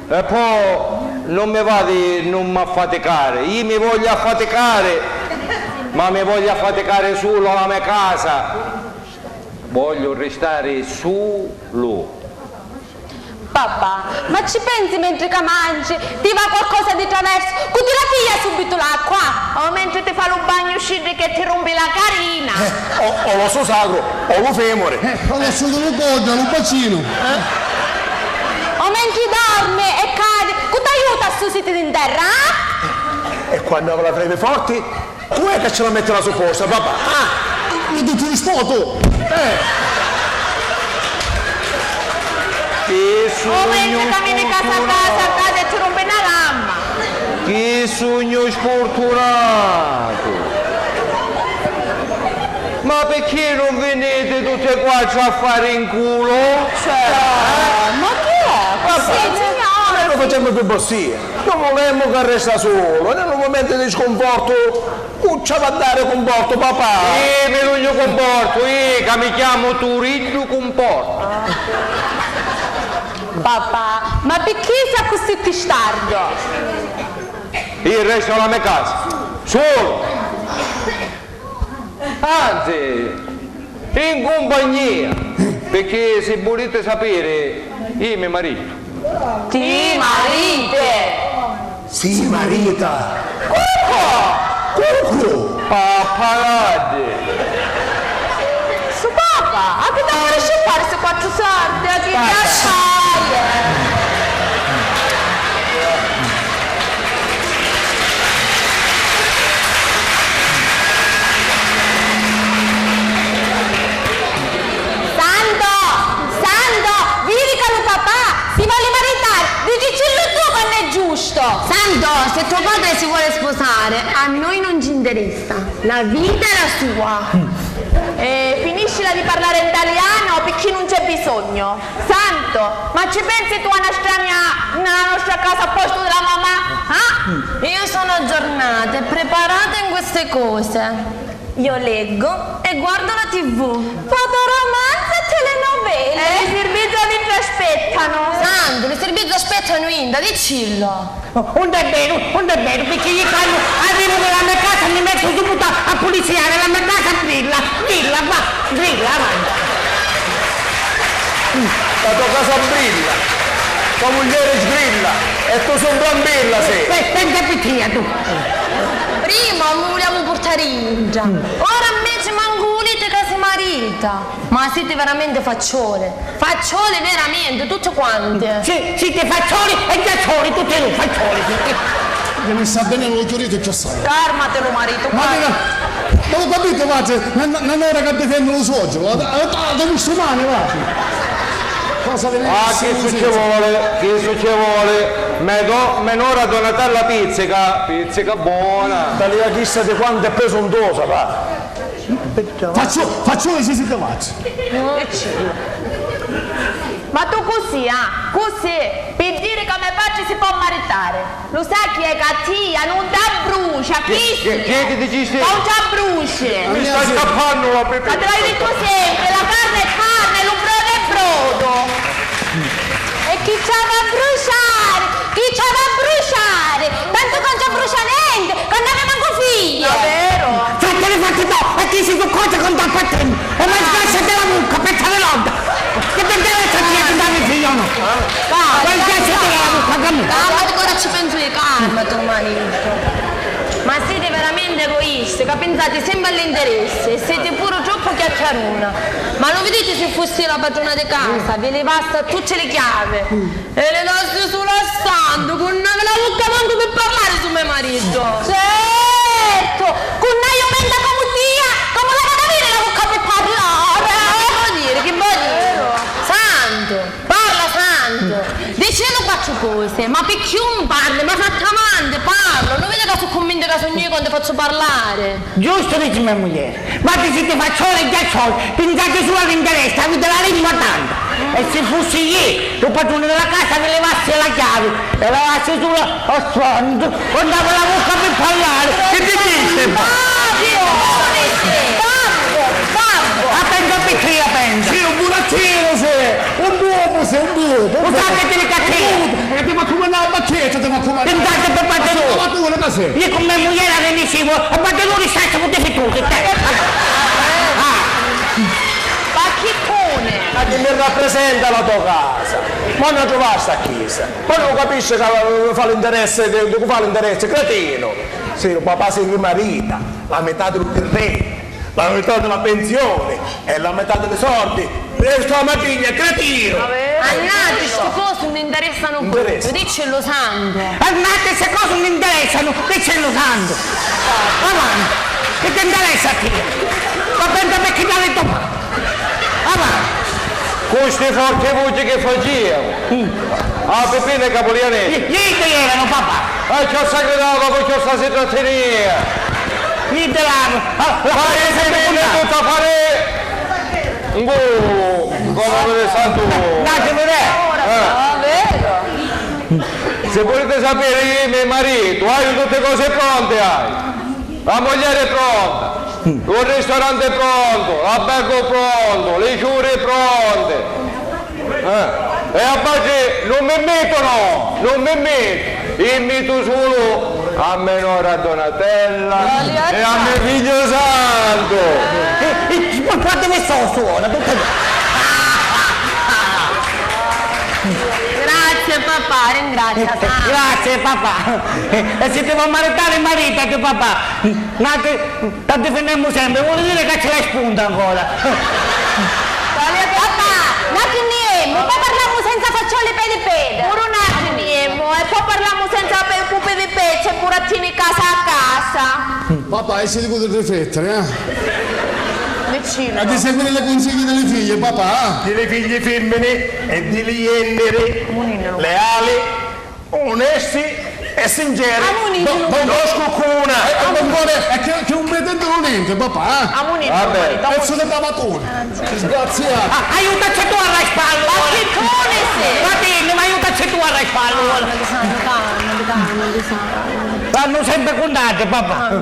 E po' non mi va di nun m'affaticari, iu mi vogghiu affaticari, ma mi vogghiu affaticari sulu a la me casa, vogghiu ristari sulu. Papà, ma ci pensi mentri ca mangi? Ti va qualcosa di traversu? Cu ti la piglia subitu l'acqua? O mentri ti fa lu bagnu sciddi che ti rumpi la carina? Eh, o, o l'ossu sacru, o lu femuri. Eh, o l'ossu di lu coddu, lu bacinu. O mentri dormi e cadi, cu t'aiuta a susiti di nterra, ah? E quannu havi la frevi forti, cu è ca ci la metti la supposta, papà? Ah! Lu dutturi Spoto! Eh! Chi sugnu... O mentri camini casa a casa, cadi e ti rumpi na lamma! Chi sugnu spurtunatu! Ma picchì nun viniti tutti e quattru a fari 'n culo? Cioè, ma chi è? Papà, sì, signore, noi lo facciamo Vossia, nun vulemu ca resta sulu, e nni lu mumentu di scunfortu cu ci havi a dari cumportu, papà? Ih, mi dugnu cumportu, ih, ca mi chiamu Turiddu Cumportu. Papà, ma picchì si accussì tistardu? Ih restu a la me casa, sulu. Anzi, in cumpagnia, picchì si vuliti sapiri, ih mi maritu. Ti mariti? Si marita. Cuccu! Cuccu! Pappaladdi! Su papà, a chi t'ammurisci a fari sti quattru sordi? A chi ti assai? Santo! Santo! Vidi ca lu papà si voli maritari! Dicicillu tu quannu è giustu! Santo, se tuo padre si vuole sposare, a noi non ci interessa. La vita è la sua. E finiscila di parlare in talianu picchì nun c'è bisognu. Santo, ma ci pensi tu a na strania nella nostra casa a posto della mamma? Ah? Io sono aggiornata e preparata in queste cose. Io leggo e guardo la T V. Fotoromanzi e telenovele. E li sirvizzi a dintra aspettanu. Santu, li sirvizzi aspettanu inda, diccillu. Unn'è veru, unn'è veru, picchì io quannu arrivu nella mia casa mi mettu subito a, a puliziare la mia casa, brilla, brilla, va, brilla, avanti. La to casa brilla, to muglieri sgrilla e tu sempri ambilla si. Pe-, pensa pi tia tu. Prima mi vuliamu purtari intra, ora invece mancu vuliti ca si marita. Ma siti veramente faccioli, faccioli veramente, tutti quanti. Sì, siti faccioli e ghiaccioli, tutti e due faccioli. Devi sta bene, lo chiudete già sai. Calmati lu maritu, ma calma. Ma lo capite, patri? Non, non era che difende lo suocero, la, la, la, la musulmane, va. Cosa ve ne Ah, chi su ci vuole, chi su ci vuole? Me do, me nora Donatella pizzica, pizzica buona. Talia chissa di quanto è presuntuosa, va. Facciu, facciu i sisi cavazzi. Ma tu cusì, ah, cusì, pi diri ca me patri si pò maritari. Lu sai chi è ca tia nun t'abbrucia, chi, chi, chi ti dicisti? Ca nun t'abbruci. Mi sta scappannu la pipì. Ma ti l'haiu dittu sempri, la carne è carne, lu brodu è brodu. E chi ci havi a bruciari? Chi ci havi a bruciari? Tantu ca nun ci abbrucia nenti, ca nun havi mancu figli! Davvero? Fatili fatti to, e chi si tu cose con tappattini? E ma sbasciati la mucca, pezza di lodda! Che ti interessa a tia chi t'havi figli o no? Ma sbasciati la mucca, cammina! Calmati, ora ci pensu io, calmati, Romani. Ma siti veramente egoisti, ca pinsati sempri all'interessi, e siti puru troppu chiacchiaruna. Ma lo viditi si fussi la patruna di casa, vi livassi a tutti li chiavi. E li lassi sulu a Santu, cu nn'havi la vucca mancu pi parlari su me maritu! Certu! Cu nn'haiu menta comu tia, comu l'havi ad aviri la vucca pi parlari? Ma chi vo diri? Chi vo diri? Santu! Parla, Santu! Dicillu quattru cosi, ma picchì un parli? Ma fatti avanti, parla! Lu vidi ca su cummintu ca sugnu io quannu ti fazzu parlari? Giustu dici me muglieri, ma ti siti faccioli e ghiaccioli, pinsati sulu all'interessi, aviti la lingua tanta. E si fussi io, lu patruni della casa, vi livassi la chiavi e lavassi sulu a Santu, quannu havi la vucca pi parlari. Chi ti dici? Babbu! Babbu! Babbu! A pensa pi tia, pensa. Sì, un burattino, sì. Un bubu, sì, un bubu. Un bubu. Usate delicatezza. Un bubu. E ti va come una bacchetta, ti va come una. Pensate per parte tua. Ma tu, ma sì. Io con me mugliera ne dicevo, e parte tu ristate con difettuti, te. Ah. Ma chi pone? Ma chi mi rappresenta la tua casa? Ma non trovasti a chiesa? Ma non capisci che fa l'interesse, che, che fa l'interesse, cretino? Sì, il papà si rimarita, la metà del terreno. La metà della pensione e la metà dei sordi resta a Matigna, cretino! Annati, sti cosi nun interessanu a nuddu, diccillu Santu. Annati, sti cosi nun interessanu, diccillu Santu. Avanti, chi ti interessa a tia? Ma pensa picchì t'havi domani. Avanti. Cu sti forti vuci chi facìa? Mm. Ah, Pippinu e Capulianeddu. Chi, chi eranu, papà? E ciò sa gridava, cu ciò sa si trattinia. Chi te la, ah, la. Ma io ti mi tutta fare. Ngu, come vede Santu. Date vedere. Eh. Ah, vero? Se vuliti sapiri, iu, me maritu, haiu tutti cosi pronti, haiu. La muglieri è pronta, lu ristorante è prontu, l'albergu prontu, li ciuri pronti. Eh, e a patri nun mi mittunu, nun mi mittu. Iu mittu sulu a me nora Donatella e a me figghiu Santu. Eh, eh, ma quantu mi sto suona, tutto. Grazie papà, ringrazia, Santu. Grazie papà. E si ti vuoi maritare, maritati papà. Nati, t'addifinnemu sempri, voli diri ca ci l'hai spunta ancora. Papà, nati niemu, po parlamu senza faccioli pedi pedi. Puru nati niemu, e po parlamu senza pe- pupì di pecci e burattini casa a casa. Papà, e si li putiti riflettiri, eh? Vicino. E di seguiri li cunsigli di li figli, papà. Di li figli fimmini e di li jenniri leali, onesti e sinceri. Amunì, no scuccuna. Eh, eh, bon cuore, e che, che un pretende non niente, papà, eh? Amunì, vabbè. Pezzo di tavatone. Disgraziato. Ah, aiutaci tu a raspallu. Ma chi cunisi? Vatinni, ma aiutaci tu a raspallu. Calma, calma, calma. Vanno sempre con date, papà.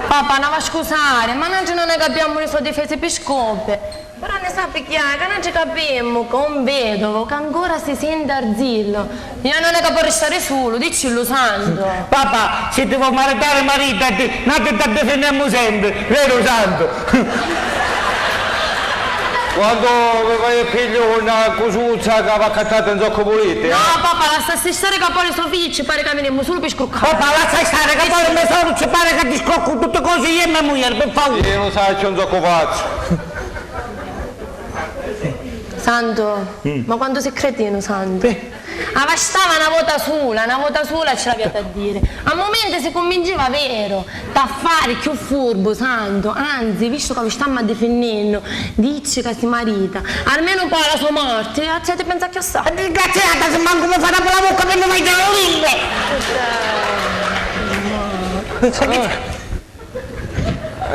Papà, non va scusare, ma noi non è che abbiamo le sue difese per scope. Però ne sapi chi è, ca nantri capimmu ca un vedovu ca ancora si senti arzillu, e non è ca po ristari sulu, diccillu Santu. Papà, si ti vo maritari maritati, nati t'addifinnemu sempri, veru Santu? Quantu vi vai a pigghiari una cusuzza ca v'accattati nzoccu vuliti, eh? No, papà, lassassi stari ca poi li so figli ci pari ca vinimmu sulu pi scruccari. Papà, lassa stari ca poi me soru ci pari ca ti scroccu tutti cosi io e me muglieri, pi favuri. Io lu sacciu nzoccu fazzu. Santu, ma quantu si cretinu, Santu! Avastava na vota sula, na vota sula ci l'aviati a diri. A mumenti si cunvinciva veru. T'ha fari cchiù furbu, Santu, anzi, vistu ca lu stammu addifinnennu, dicci ca si marita, almenu poi a la so morti, ci hati pensà cchiù assai. Disgraziata, si mancu mi fari apri la vucca pi nun vaigghiari lu limbu!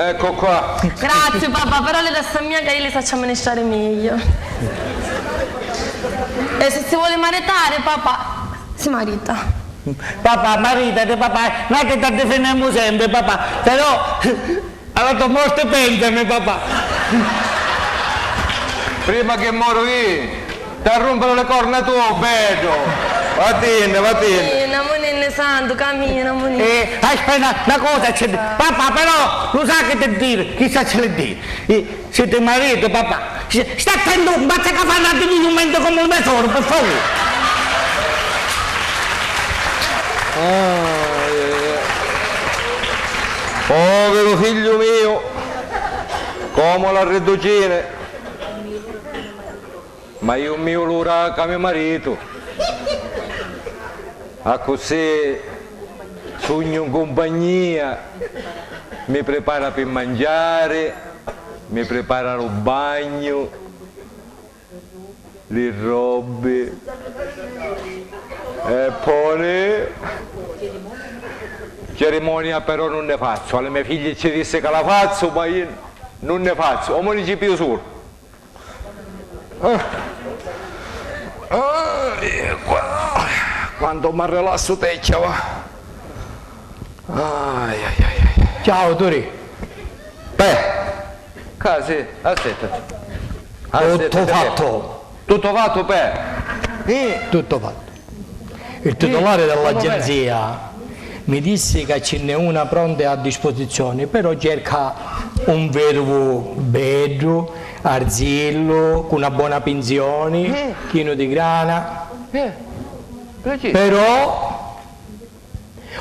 Ecco qua. Grazie papà, però li lassa a mia ca io li sacciu amministrari meglio. E se si voli maritari, papà, si marita. Papà, maritati, papà, noi ti t'addifinnemu sempri, papà, però a la to morti pensami, papà. Prima che moru io. T'arrumpinu li corna tu, beddu! Vatinni, vatinni! Camina, muninni Santu, camina, muninni. Eh, aspetta, na cosa c'è di... Papà, però, lu sai chi ti diri? Chissà ci li diri. Eh, si ti maritu, papà, sta attentu, un pazza ca fannu addivinumenti comu lu me soru, pi favuri. Ah, eh, eh. Poviru figghiu miu, comu l'arridducini. Ma iu miu l'ura ca me maritu, accussì sugnu in cumpagnia, mi pripara pi mangiari, mi pripara lu bagnu, li robbi, e poi cerimonia però nun ne fazzu, a li me figli ci dissi ca la fazzu, ma iu nun ne fazzu, omu ni ci piu sulu. Ah. Ah, eh, qua-, quantu m'arrilassu tecchia, va. Ai, ai, ai, ai. Ciao, Turi. Pè. Ca si, aspetta. Tutto fatto. Tutto fatto, pè. Eh. Tutto fatto. Il titolare dell'agenzia mi dissi ca ci nn'è una pronta a disposizioni, però cerca un veduvu beddu, arzillu, cu na bona pinzioni, chinu di grana. Però,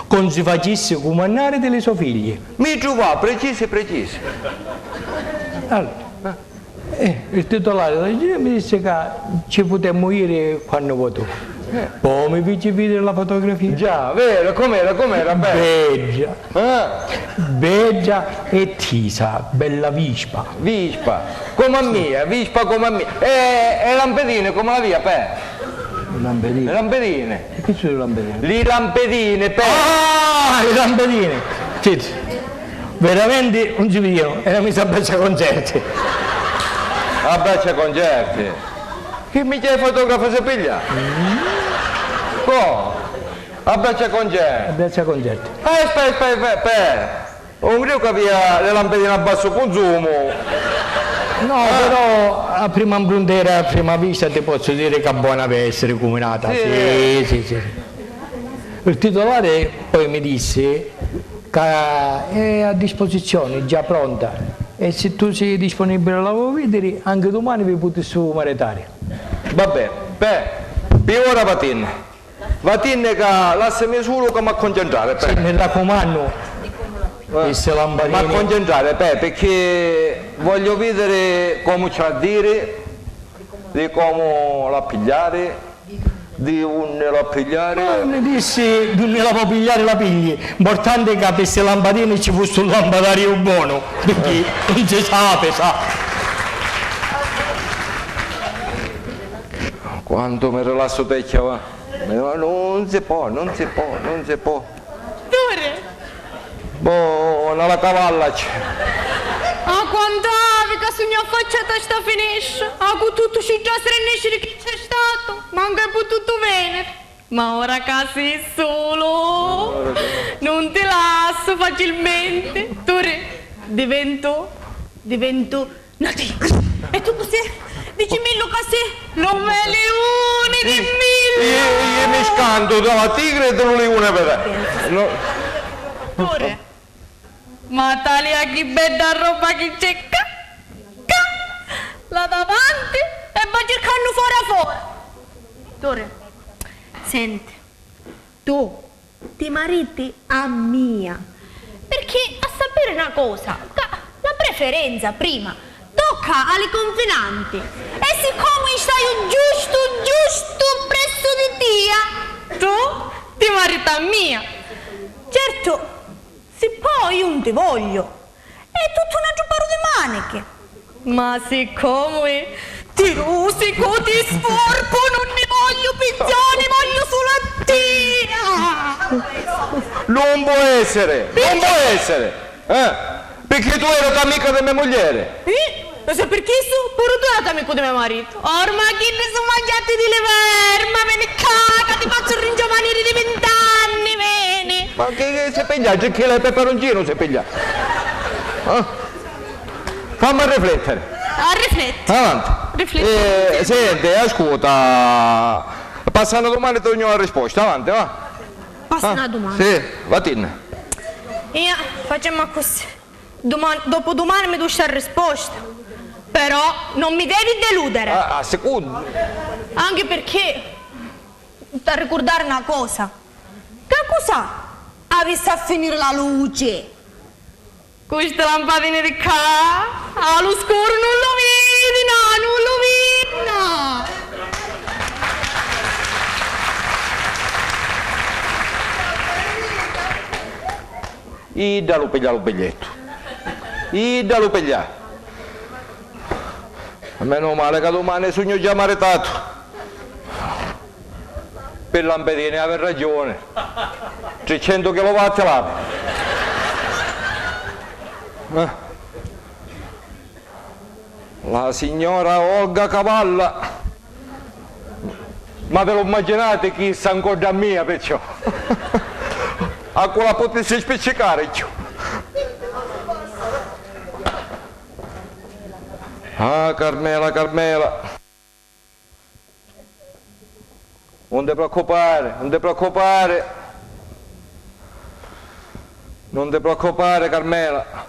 con si facissi cumannari di li so figli. Mi truvà precisi, precisi. Allora. Eh, il titolare dell'agenzia mi dissi ca ci putemmu iri quannu vo tu. Poi mi fici vidiri la fotografia. Già, veru, com'era, com'era, bella. Bedda. Ah. Bedda e tisa, bella vispa. Vispa, comu a mia, vispa comu a mia. E, e lampedine comu l'avia, pè? Lampedine. Lampedine. E chi sono i lampedini? Li lampedini, pe- Ah, i lampedini! Zittu, veramenti nun si vidìanu, era misu a braccia concerti. A braccia concerti? Chi mi c'è fotografo si piglia? Co? Abbraccia concerti. Abbraccia concerti. Pe, pe, pe, pe, pe. Un criu ca avia li lampadini a bassu cunsumu. No, però a prima mprundera, a prima vista ti pozzu diri ca bona havi essiri cuminata. Sì, sì, sì, sì. Il titolare poi mi dissi ca è a disposizioni, già pronta, e si tu si disponibili la voi vidiri, anche dumani vi putissi maritari. Vabbè, pe, pi ora vatinni. Vatinni ca lassami sulu ca m'ha concentrari, pe. Sì, mi racumannu, eh, sti lampadini. M'ha concentrari, pe, picchì voglio vidiri comu ci ha diri, di comu l'ha pigliari, di unni l'ha pigliari. Ma unni dissi d'unni la po pigliari la pigli, importanti ca pi sti lampadini ci fussi un lampadariu bonu, picchì, eh, non si sapi, sa. Quantu mi rilassu tecchia, va. No, non si può, non si può, non si può. Duri? Bona la cavalla c'è. A quant'havi ca sugnu affacciata a sta finestra, a cu tuttu sti trasiri e nesciri chi c'è statu, mancu hai pututu veniri. Ma ora ca si sulu, ora ca non ti lassu facilmenti. Duri, diventu, diventu Na tigri! E tu cu si? Dicimillu ca si lu me liuni di millu! Io, io mi scantu tra la tigre e tra lu liuni, però. No. Pure. Ma talia chi bedda roba chi c'è ccà! Ccà! La davanti e va circannu fora fora! Tore, senti, tu ti mariti a mia, pirchì a sapiri na cosa, ca la preferenza prima tocca a li cunfinanti, e siccomu io staiu giustu giustu pressu di tia, tu ti mariti a mia. Certu, si po io un ti vogliu, è tuttu un altru paru di manichi. Ma siccomu è tirusi cu ti spurpu, nun ni vogliu pizzoni, vogliu sulu a tia! Non può essere, non può essere, eh? Picchì tu eri amica di me muglieri. Eh? E se pirchì su, puru tu eri amicu di me maritu. Ormai chiddi su mangiati di li verma, veni ccà, ca ti fazzu ringiovaniri di vint'anni, veni! Ma chi, chi si piglia? Gicchila e peperoncinu si piglia. Eh? Fammi riflettere. A rifletti. Avanti. Rifletti. Eh, senti, ascolta, passando domani ti dugnu la risposta, avanti, va. Passa una domanda. Sì, vatinni. Io, facciamo così. Dumani, dopodomani mi dû sta risposta. Però non mi devi deludere. Ah, ah, sicuru. Anche perché t'ha ricurdari na cosa. Ca cusà avissi a finiri la luci? Cu sti lampadini di ccà, a lu scuru nun lu vidi, no, nun lu vidi, no. Idda lu piglia lu bigliettu. Idda lu piglia. Menu mali ca dumani sugnu già maritatu. Pi lampedini havi ragiuni. Tricentu chilovatti l'havi. Eh. La signora Olga Cavalla. Ma vi lu mmaginati chissa ncoddu a mia, perciò? A cu la putissi spiccicari cchiù? Ah, Carmela, Carmela. Nun ti preoccupari, nun ti preoccupari. Nun ti preoccupari, Carmela.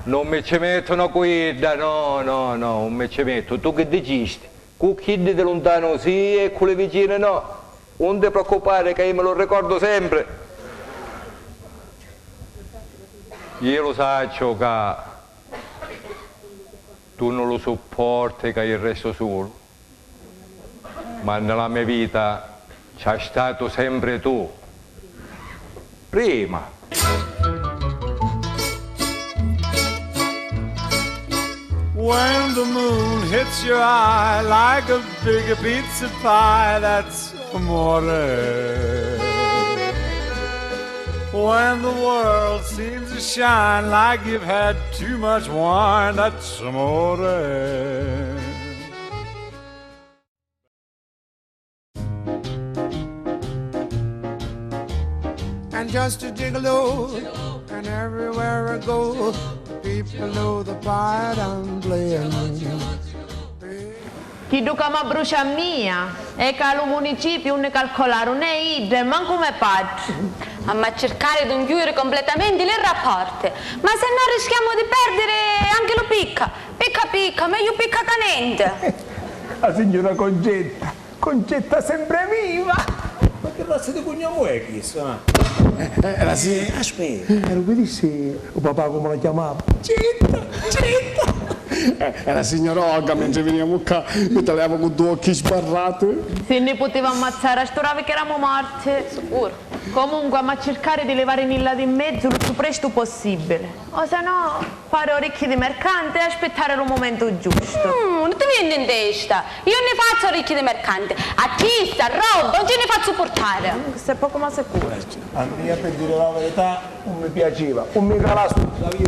Non mi ci mettono cu idda, no, no, no, non mi ci metto. Tu che dicisti? Cu chiddi di luntanu sì e cu li vicini no. Nun ti preoccupari ca io mi lu ricordo sempre. Io lu sacciu ca tu non lu supporti ca io resto solo. Ma nella mia vita c'hai statu sempre tu. Prima. When the moon hits your eye like a big pizza pie, that's amore. When the world seems to shine like you've had too much wine, that's amore. I'm just a gigolo, and everywhere I go, people know the part I'm playing. Chiddu ca m'abbrucia a mia è ca lu municipiu 'un ni calcolaru né idda e mancu me patri. Amma circari d'un chiudiri completamenti li rapporti, ma se no rischiamu di perdiri anchi lu picca. Picca picca, megliu picca ca nenti. La signora Concetta. Concetta sempre viva! Ma che razza di cugnomu è chistu, ah? Eh, eh, era si-, eh, aspetta. Eh, lu vidissi u papà comu la chiamava? Citta! Citta! Eh, era signora Olga, mentri viniamu ccà, mi taliava cu dui occhi sbarrati. Si nni putiva ammazzari, a st'ura vi ch'eramu morti. Sicuru. Comunque, amma circari di livarinilla di mezzu lu cchiù prestu possibili. O se no, fari orecchi di mercante e aspittari lu mumentu giustu. Mm, nun ti veni in testa? Io nni fazzu orecchi di mercante. A chista roba nun ci nni fazzu purtari. Mm, questo è poco ma sicuro. A mia, per dire la verità, non mi piaceva. Non mi cala su la via,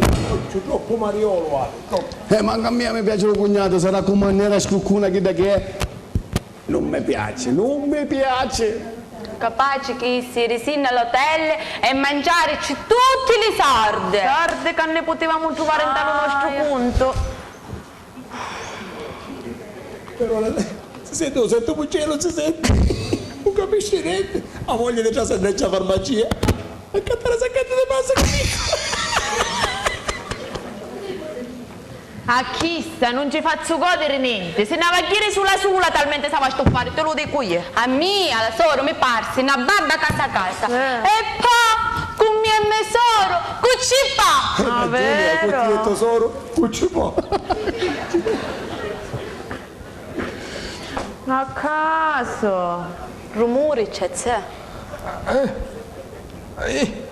troppo mariolo, guarda, troppo. Eh, mancu a mia mi piace lu cugnato, sarà comu a nera scuccuna chidda che è. Nun mi piaci, nun mi piaci! Capaci chi issi risinna l'hotel e manciarici tutti li sordi! Sordi ca nni putivamu truvari nta lu nostru cuntu. Però la, si senti, lu senti, lu senti, nun capisci nenti. A moglie di trasenneccia a farmacia. Accattare sacchetti di pasta. A chista nun ci fazzu godiri nenti, si nn'ava a jiri sula sula, talmenti s'ava a stuppari, ti lu dicu iu. A mia la soru mi parsi na badda casa casa. Eh. E po' cu mia e me soru cu ci fa? Ah, Giulia, cu veru? Tia e to soru cu ci fa? A casu. Rumuri c'è, zè. Eh? Eh,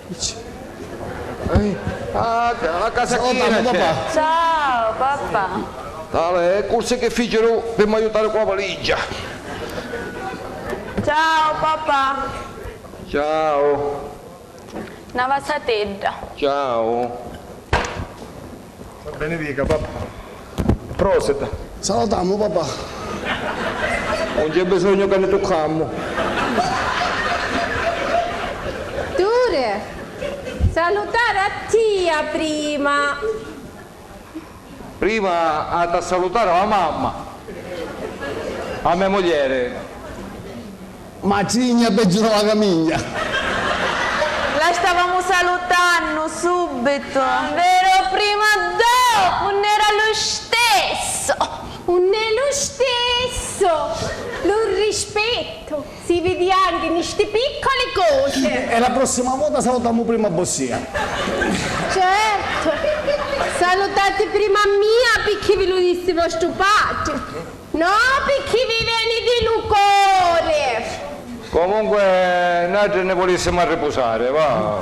eh, a, a casa china c'è. Ciao, papà. Tale, e cursi chi ficiru pi m'aiutari cu la valigia. Ciao, papà. Ciao. Na vasatedda. Ciao. Benedica, papà. Prosit. Salutamu, papà. Nun c'è bisognu ca ni tuccammu. Turi, salutari a tia prima. Prima ha da salutari la mamma, a me muglieri. Matrigna peggiu di la camigna. La stavamu salutannu subitu. Veru, prima dopu, nun era lu stesso. Nun è lu stesso. Lu rispettu si vidi anchi ni sti piccoli cosi. E, e la prossima vota salutamu prima vossia. Certo. Salutati prima a mia picchì vi lu dissi vostru patri. No, picchì vi veni di lu cori! Comunque, natri ni vulissimu arripusari, va.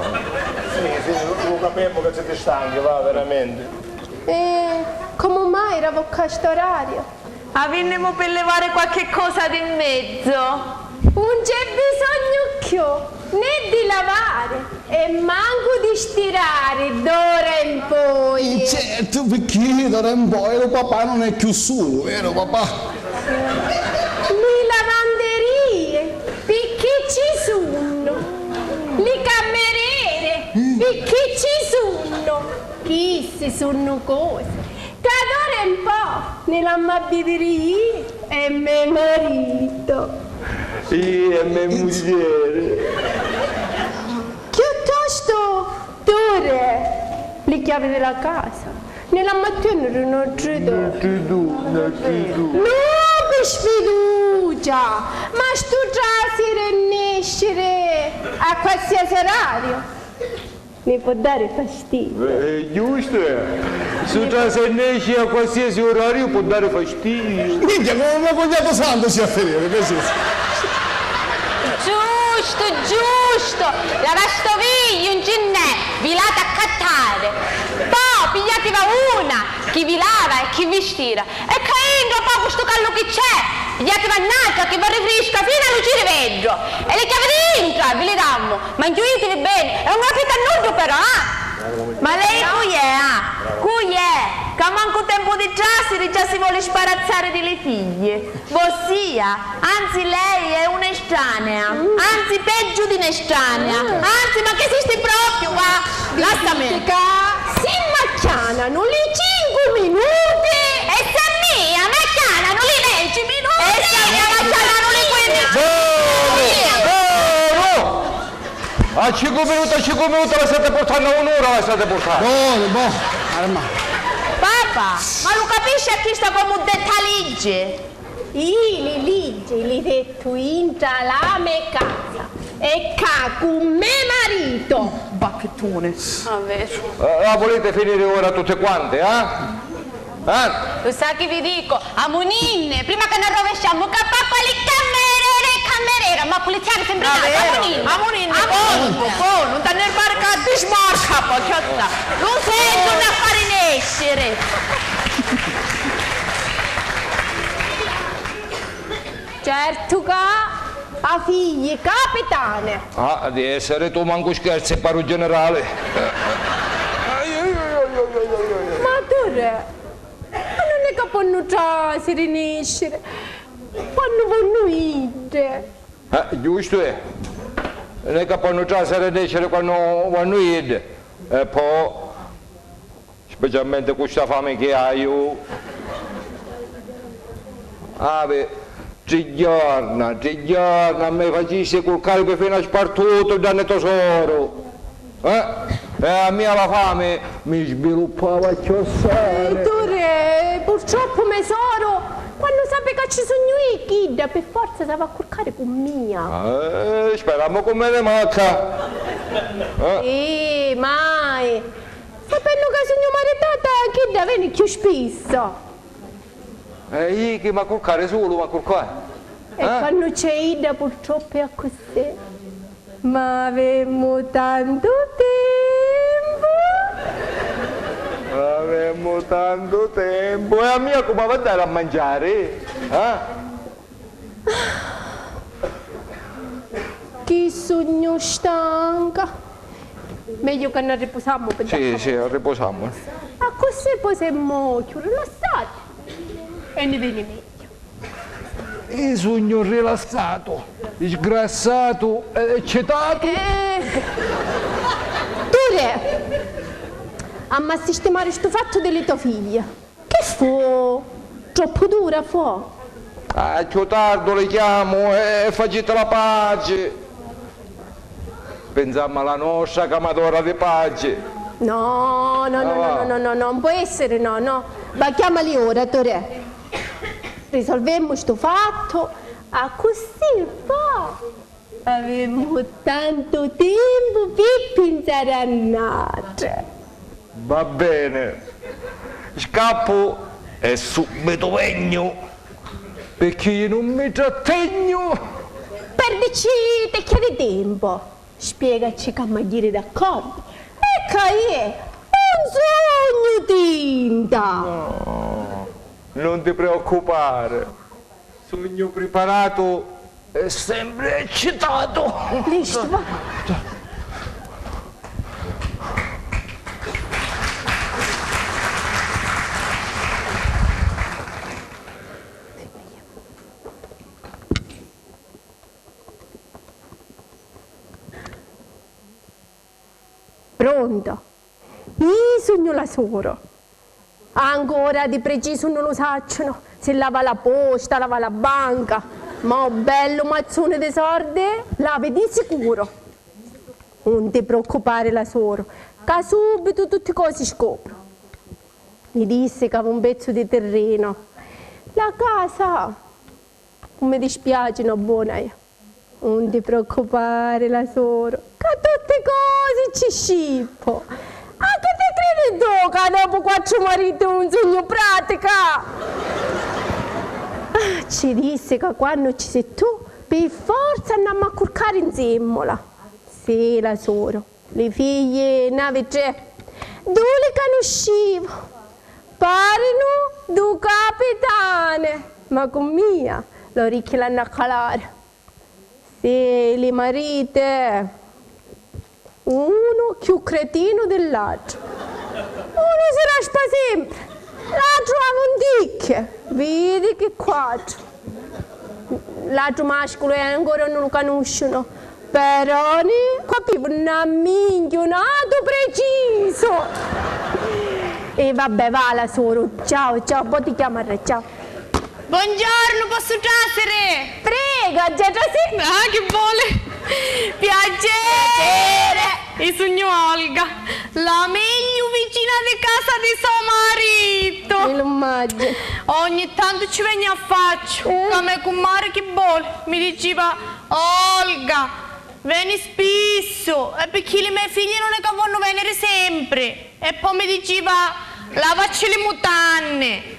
Sì, sì, lu, lu capemu ca siti stanchi, va, veramenti. E comu mai era vocca stu orariu? Avinnimu pi livari qualchi cosa di mezzu. Un c'è bisognu cchiù né di lavari e mancu di stirari d'ora in poi. Certu, picchì d'ora in poi lu papà nun è cchiù sulu, veru, papà? Li lavanderii, picchì ci sunnu? Li cammereri, picchì ci sunnu? Chissi sunnu cosi ca d'ora in po' ni l'amma vidiri io e me marito. Io e me muglieri. Chiuttostu, Turi, li chiavi di la casa ni l'amma tieniri nuatri dui. Nuatri dui, nuatri dui. No, pi sfiducia, ma stu trasiri e nesciri a qualsiasi orariu. Mi po' dari fastidiu. Eh, è giustu, eh. Su trasi e nesci a qualsiasi orariu po' dari fastidiu. Minchia, comu me cugnato santu si a finiri, che si. Giustu, giustu. La vastovigliu un ci nn'è, vi l'ati accattari. Po' pigliativa una chi vi lava e chi vi stira. E ccà intra, po' cu stu callu chi c'è, pigliativa n'atra chi v'arrifrisca finu a lu ciriveddu. E li chiavi di intra vi li dammu, ma nchiuitili beni e un graffitti a nuddu però, ah! Ma lei cu è, ah? Cu è? Ca mancu tempu di trasiri già si voli sparazzari di li figli. Vossia, anzi lei è un'estranea, anzi peggiu di Strana. Anzi, ma chi esisti propriu, va, lassami. Sim'acchiananu li cincu minuti. E sa mia, m'acchiananu li deci minuti. E sa mia, m'acchiananu li quinnici. Bonu, bonu. A cincu minuti, a cincu minuti la state purtannu, a un'ura la state purtannu. Bonu, bonu. Arma. Papà, ma lu capisci a chista comu detta liggi? Ii li liggi li dettu intra la me casa e ccà cu me marito! Bacchettone. Ah, veru. Eh, la vuliti finiri ora tutti quanti, eh? Eh? Lu sa chi vi dicu? Amuninni, prima ca n'arrovesciamu ccà ppa quali cammerera e cammerera, ma puliziari sempri nati, amuninni. Amuninni, bonu, bonu, nun t'annirbari ca ti smorca, po' chiotta. Lu sentu, n'affari nesciri. Certu ca a figli capitani. Ah, di essiri tu mancu scherzi, paru generali. Ma tu re, ma nun è ca ponnu trasiri, nisciri, quannu vonnu iddi. Eh, giustu è. Nun è ca ponnu trasiri e nisciri quannu vonnu iddi. E po'. Specialmenti cu sta fami chi haiu. Avi, tri jorna, tri jorna mi facisti curcari pi fina spartutu danni to soru. Eh? E a mia la fami mi sbiluppava cchiossai. Eh, Tore, purtroppu me soru, quannu sapi ca ci sugnu io, chidda pi forza s'avi a curcari cu mia. Eh, speramu cu meni macca. Eh? Eh, mai. Sapennu ca sugnu maritata, chidda veni cchiù spissu. E io chi m'ha curcari sulu, m'ha curcari. E quannu c'è idda purtroppu è accussì. Ma avemu tantu tempu. Avemu tantu tempu. E a mia comu avi a dari a manciari? Eh? Chi sugnu stanca. Megghiu ca n'arripusamu, sì, sì, arripusamu. Accussì po' semu cchiù rilassati e ni veni megghiu. Io sugnu rilassatu, sgrassatu e eccitatu. Eh, Tore, amma sistimari stu fattu di li to figli. Chi fu? Troppu dura fu? Ah, cchiù tardu li chiamu e, e faciti la paci. Pinsamu a la nostra camadora di paci. No, no, no, no, no, no, non può essere, no, no. Va, chiamali ora, Tore. Risolvemu stu fattu, accussì va. Avemu tantu tempu pi pinsari a n'atra. Va beni. Scappu e subbitu vegnu, picchì io nun mi trattegnu. Perdici tecchia di tempu. Spiegaci ca m'ha jiri d'accordu. E ca io nun sugnu tinta. No, nun ti preoccupari. Sugnu priparatu e sempri eccitatu. Listu, va. Pronto? Io sugnu la soru. Ancora di precisu nun lu sacciu, si l'havi a la posta, l'havi a la banca, ma un bellu mazzuni di sordi l'havi di sicuru. Nun ti preoccupari, la soru, ca subbitu tutti cosi scopru. Mi dissi ca havi un pezzu di tirrinu. La casa. Nun mi dispiaci, no, bona è. Nun ti preoccupari, la soru, ca tutti cosi ci scippu. A chi ti cridi tu ca dopu quattru mariti nun sugnu pratica? Ah, ci dissi ca quannu ci si tu, pi forza annammu a curcari nzemmula. Sì, la soru. Li figli n'havi tri. Du li canuscivu? Parinu du capitani, ma cu mia l'oricchi l'hannu a calari. Sì, li mariti, unu cchiù cretinu di l'atru. Unu si raspa sempri, l'atru havi un ticchi, vidi chi quatru. L'atru masculu e ancora nun lu canusciunu. Peroni, capivu na minchiunatu precisu. E vabbè, va la suru, ciao, ciao, po ti chiamarrà, ciao. Buongiorno, posso trasere? Prego, già trasì. Ah, chi vuole? Piacere. Piacere. Io sugnu Olga, la meglio vicina di casa di so marito. Mi lo immagino. Ogni tanto ci vegnu a facciu, eh, ca me cummari chi vuole, mi diceva: Olga, veni spissu, e picchì li me figli non è ca vonnu veniri sempri. E po mi diceva: lavacci li mutanni.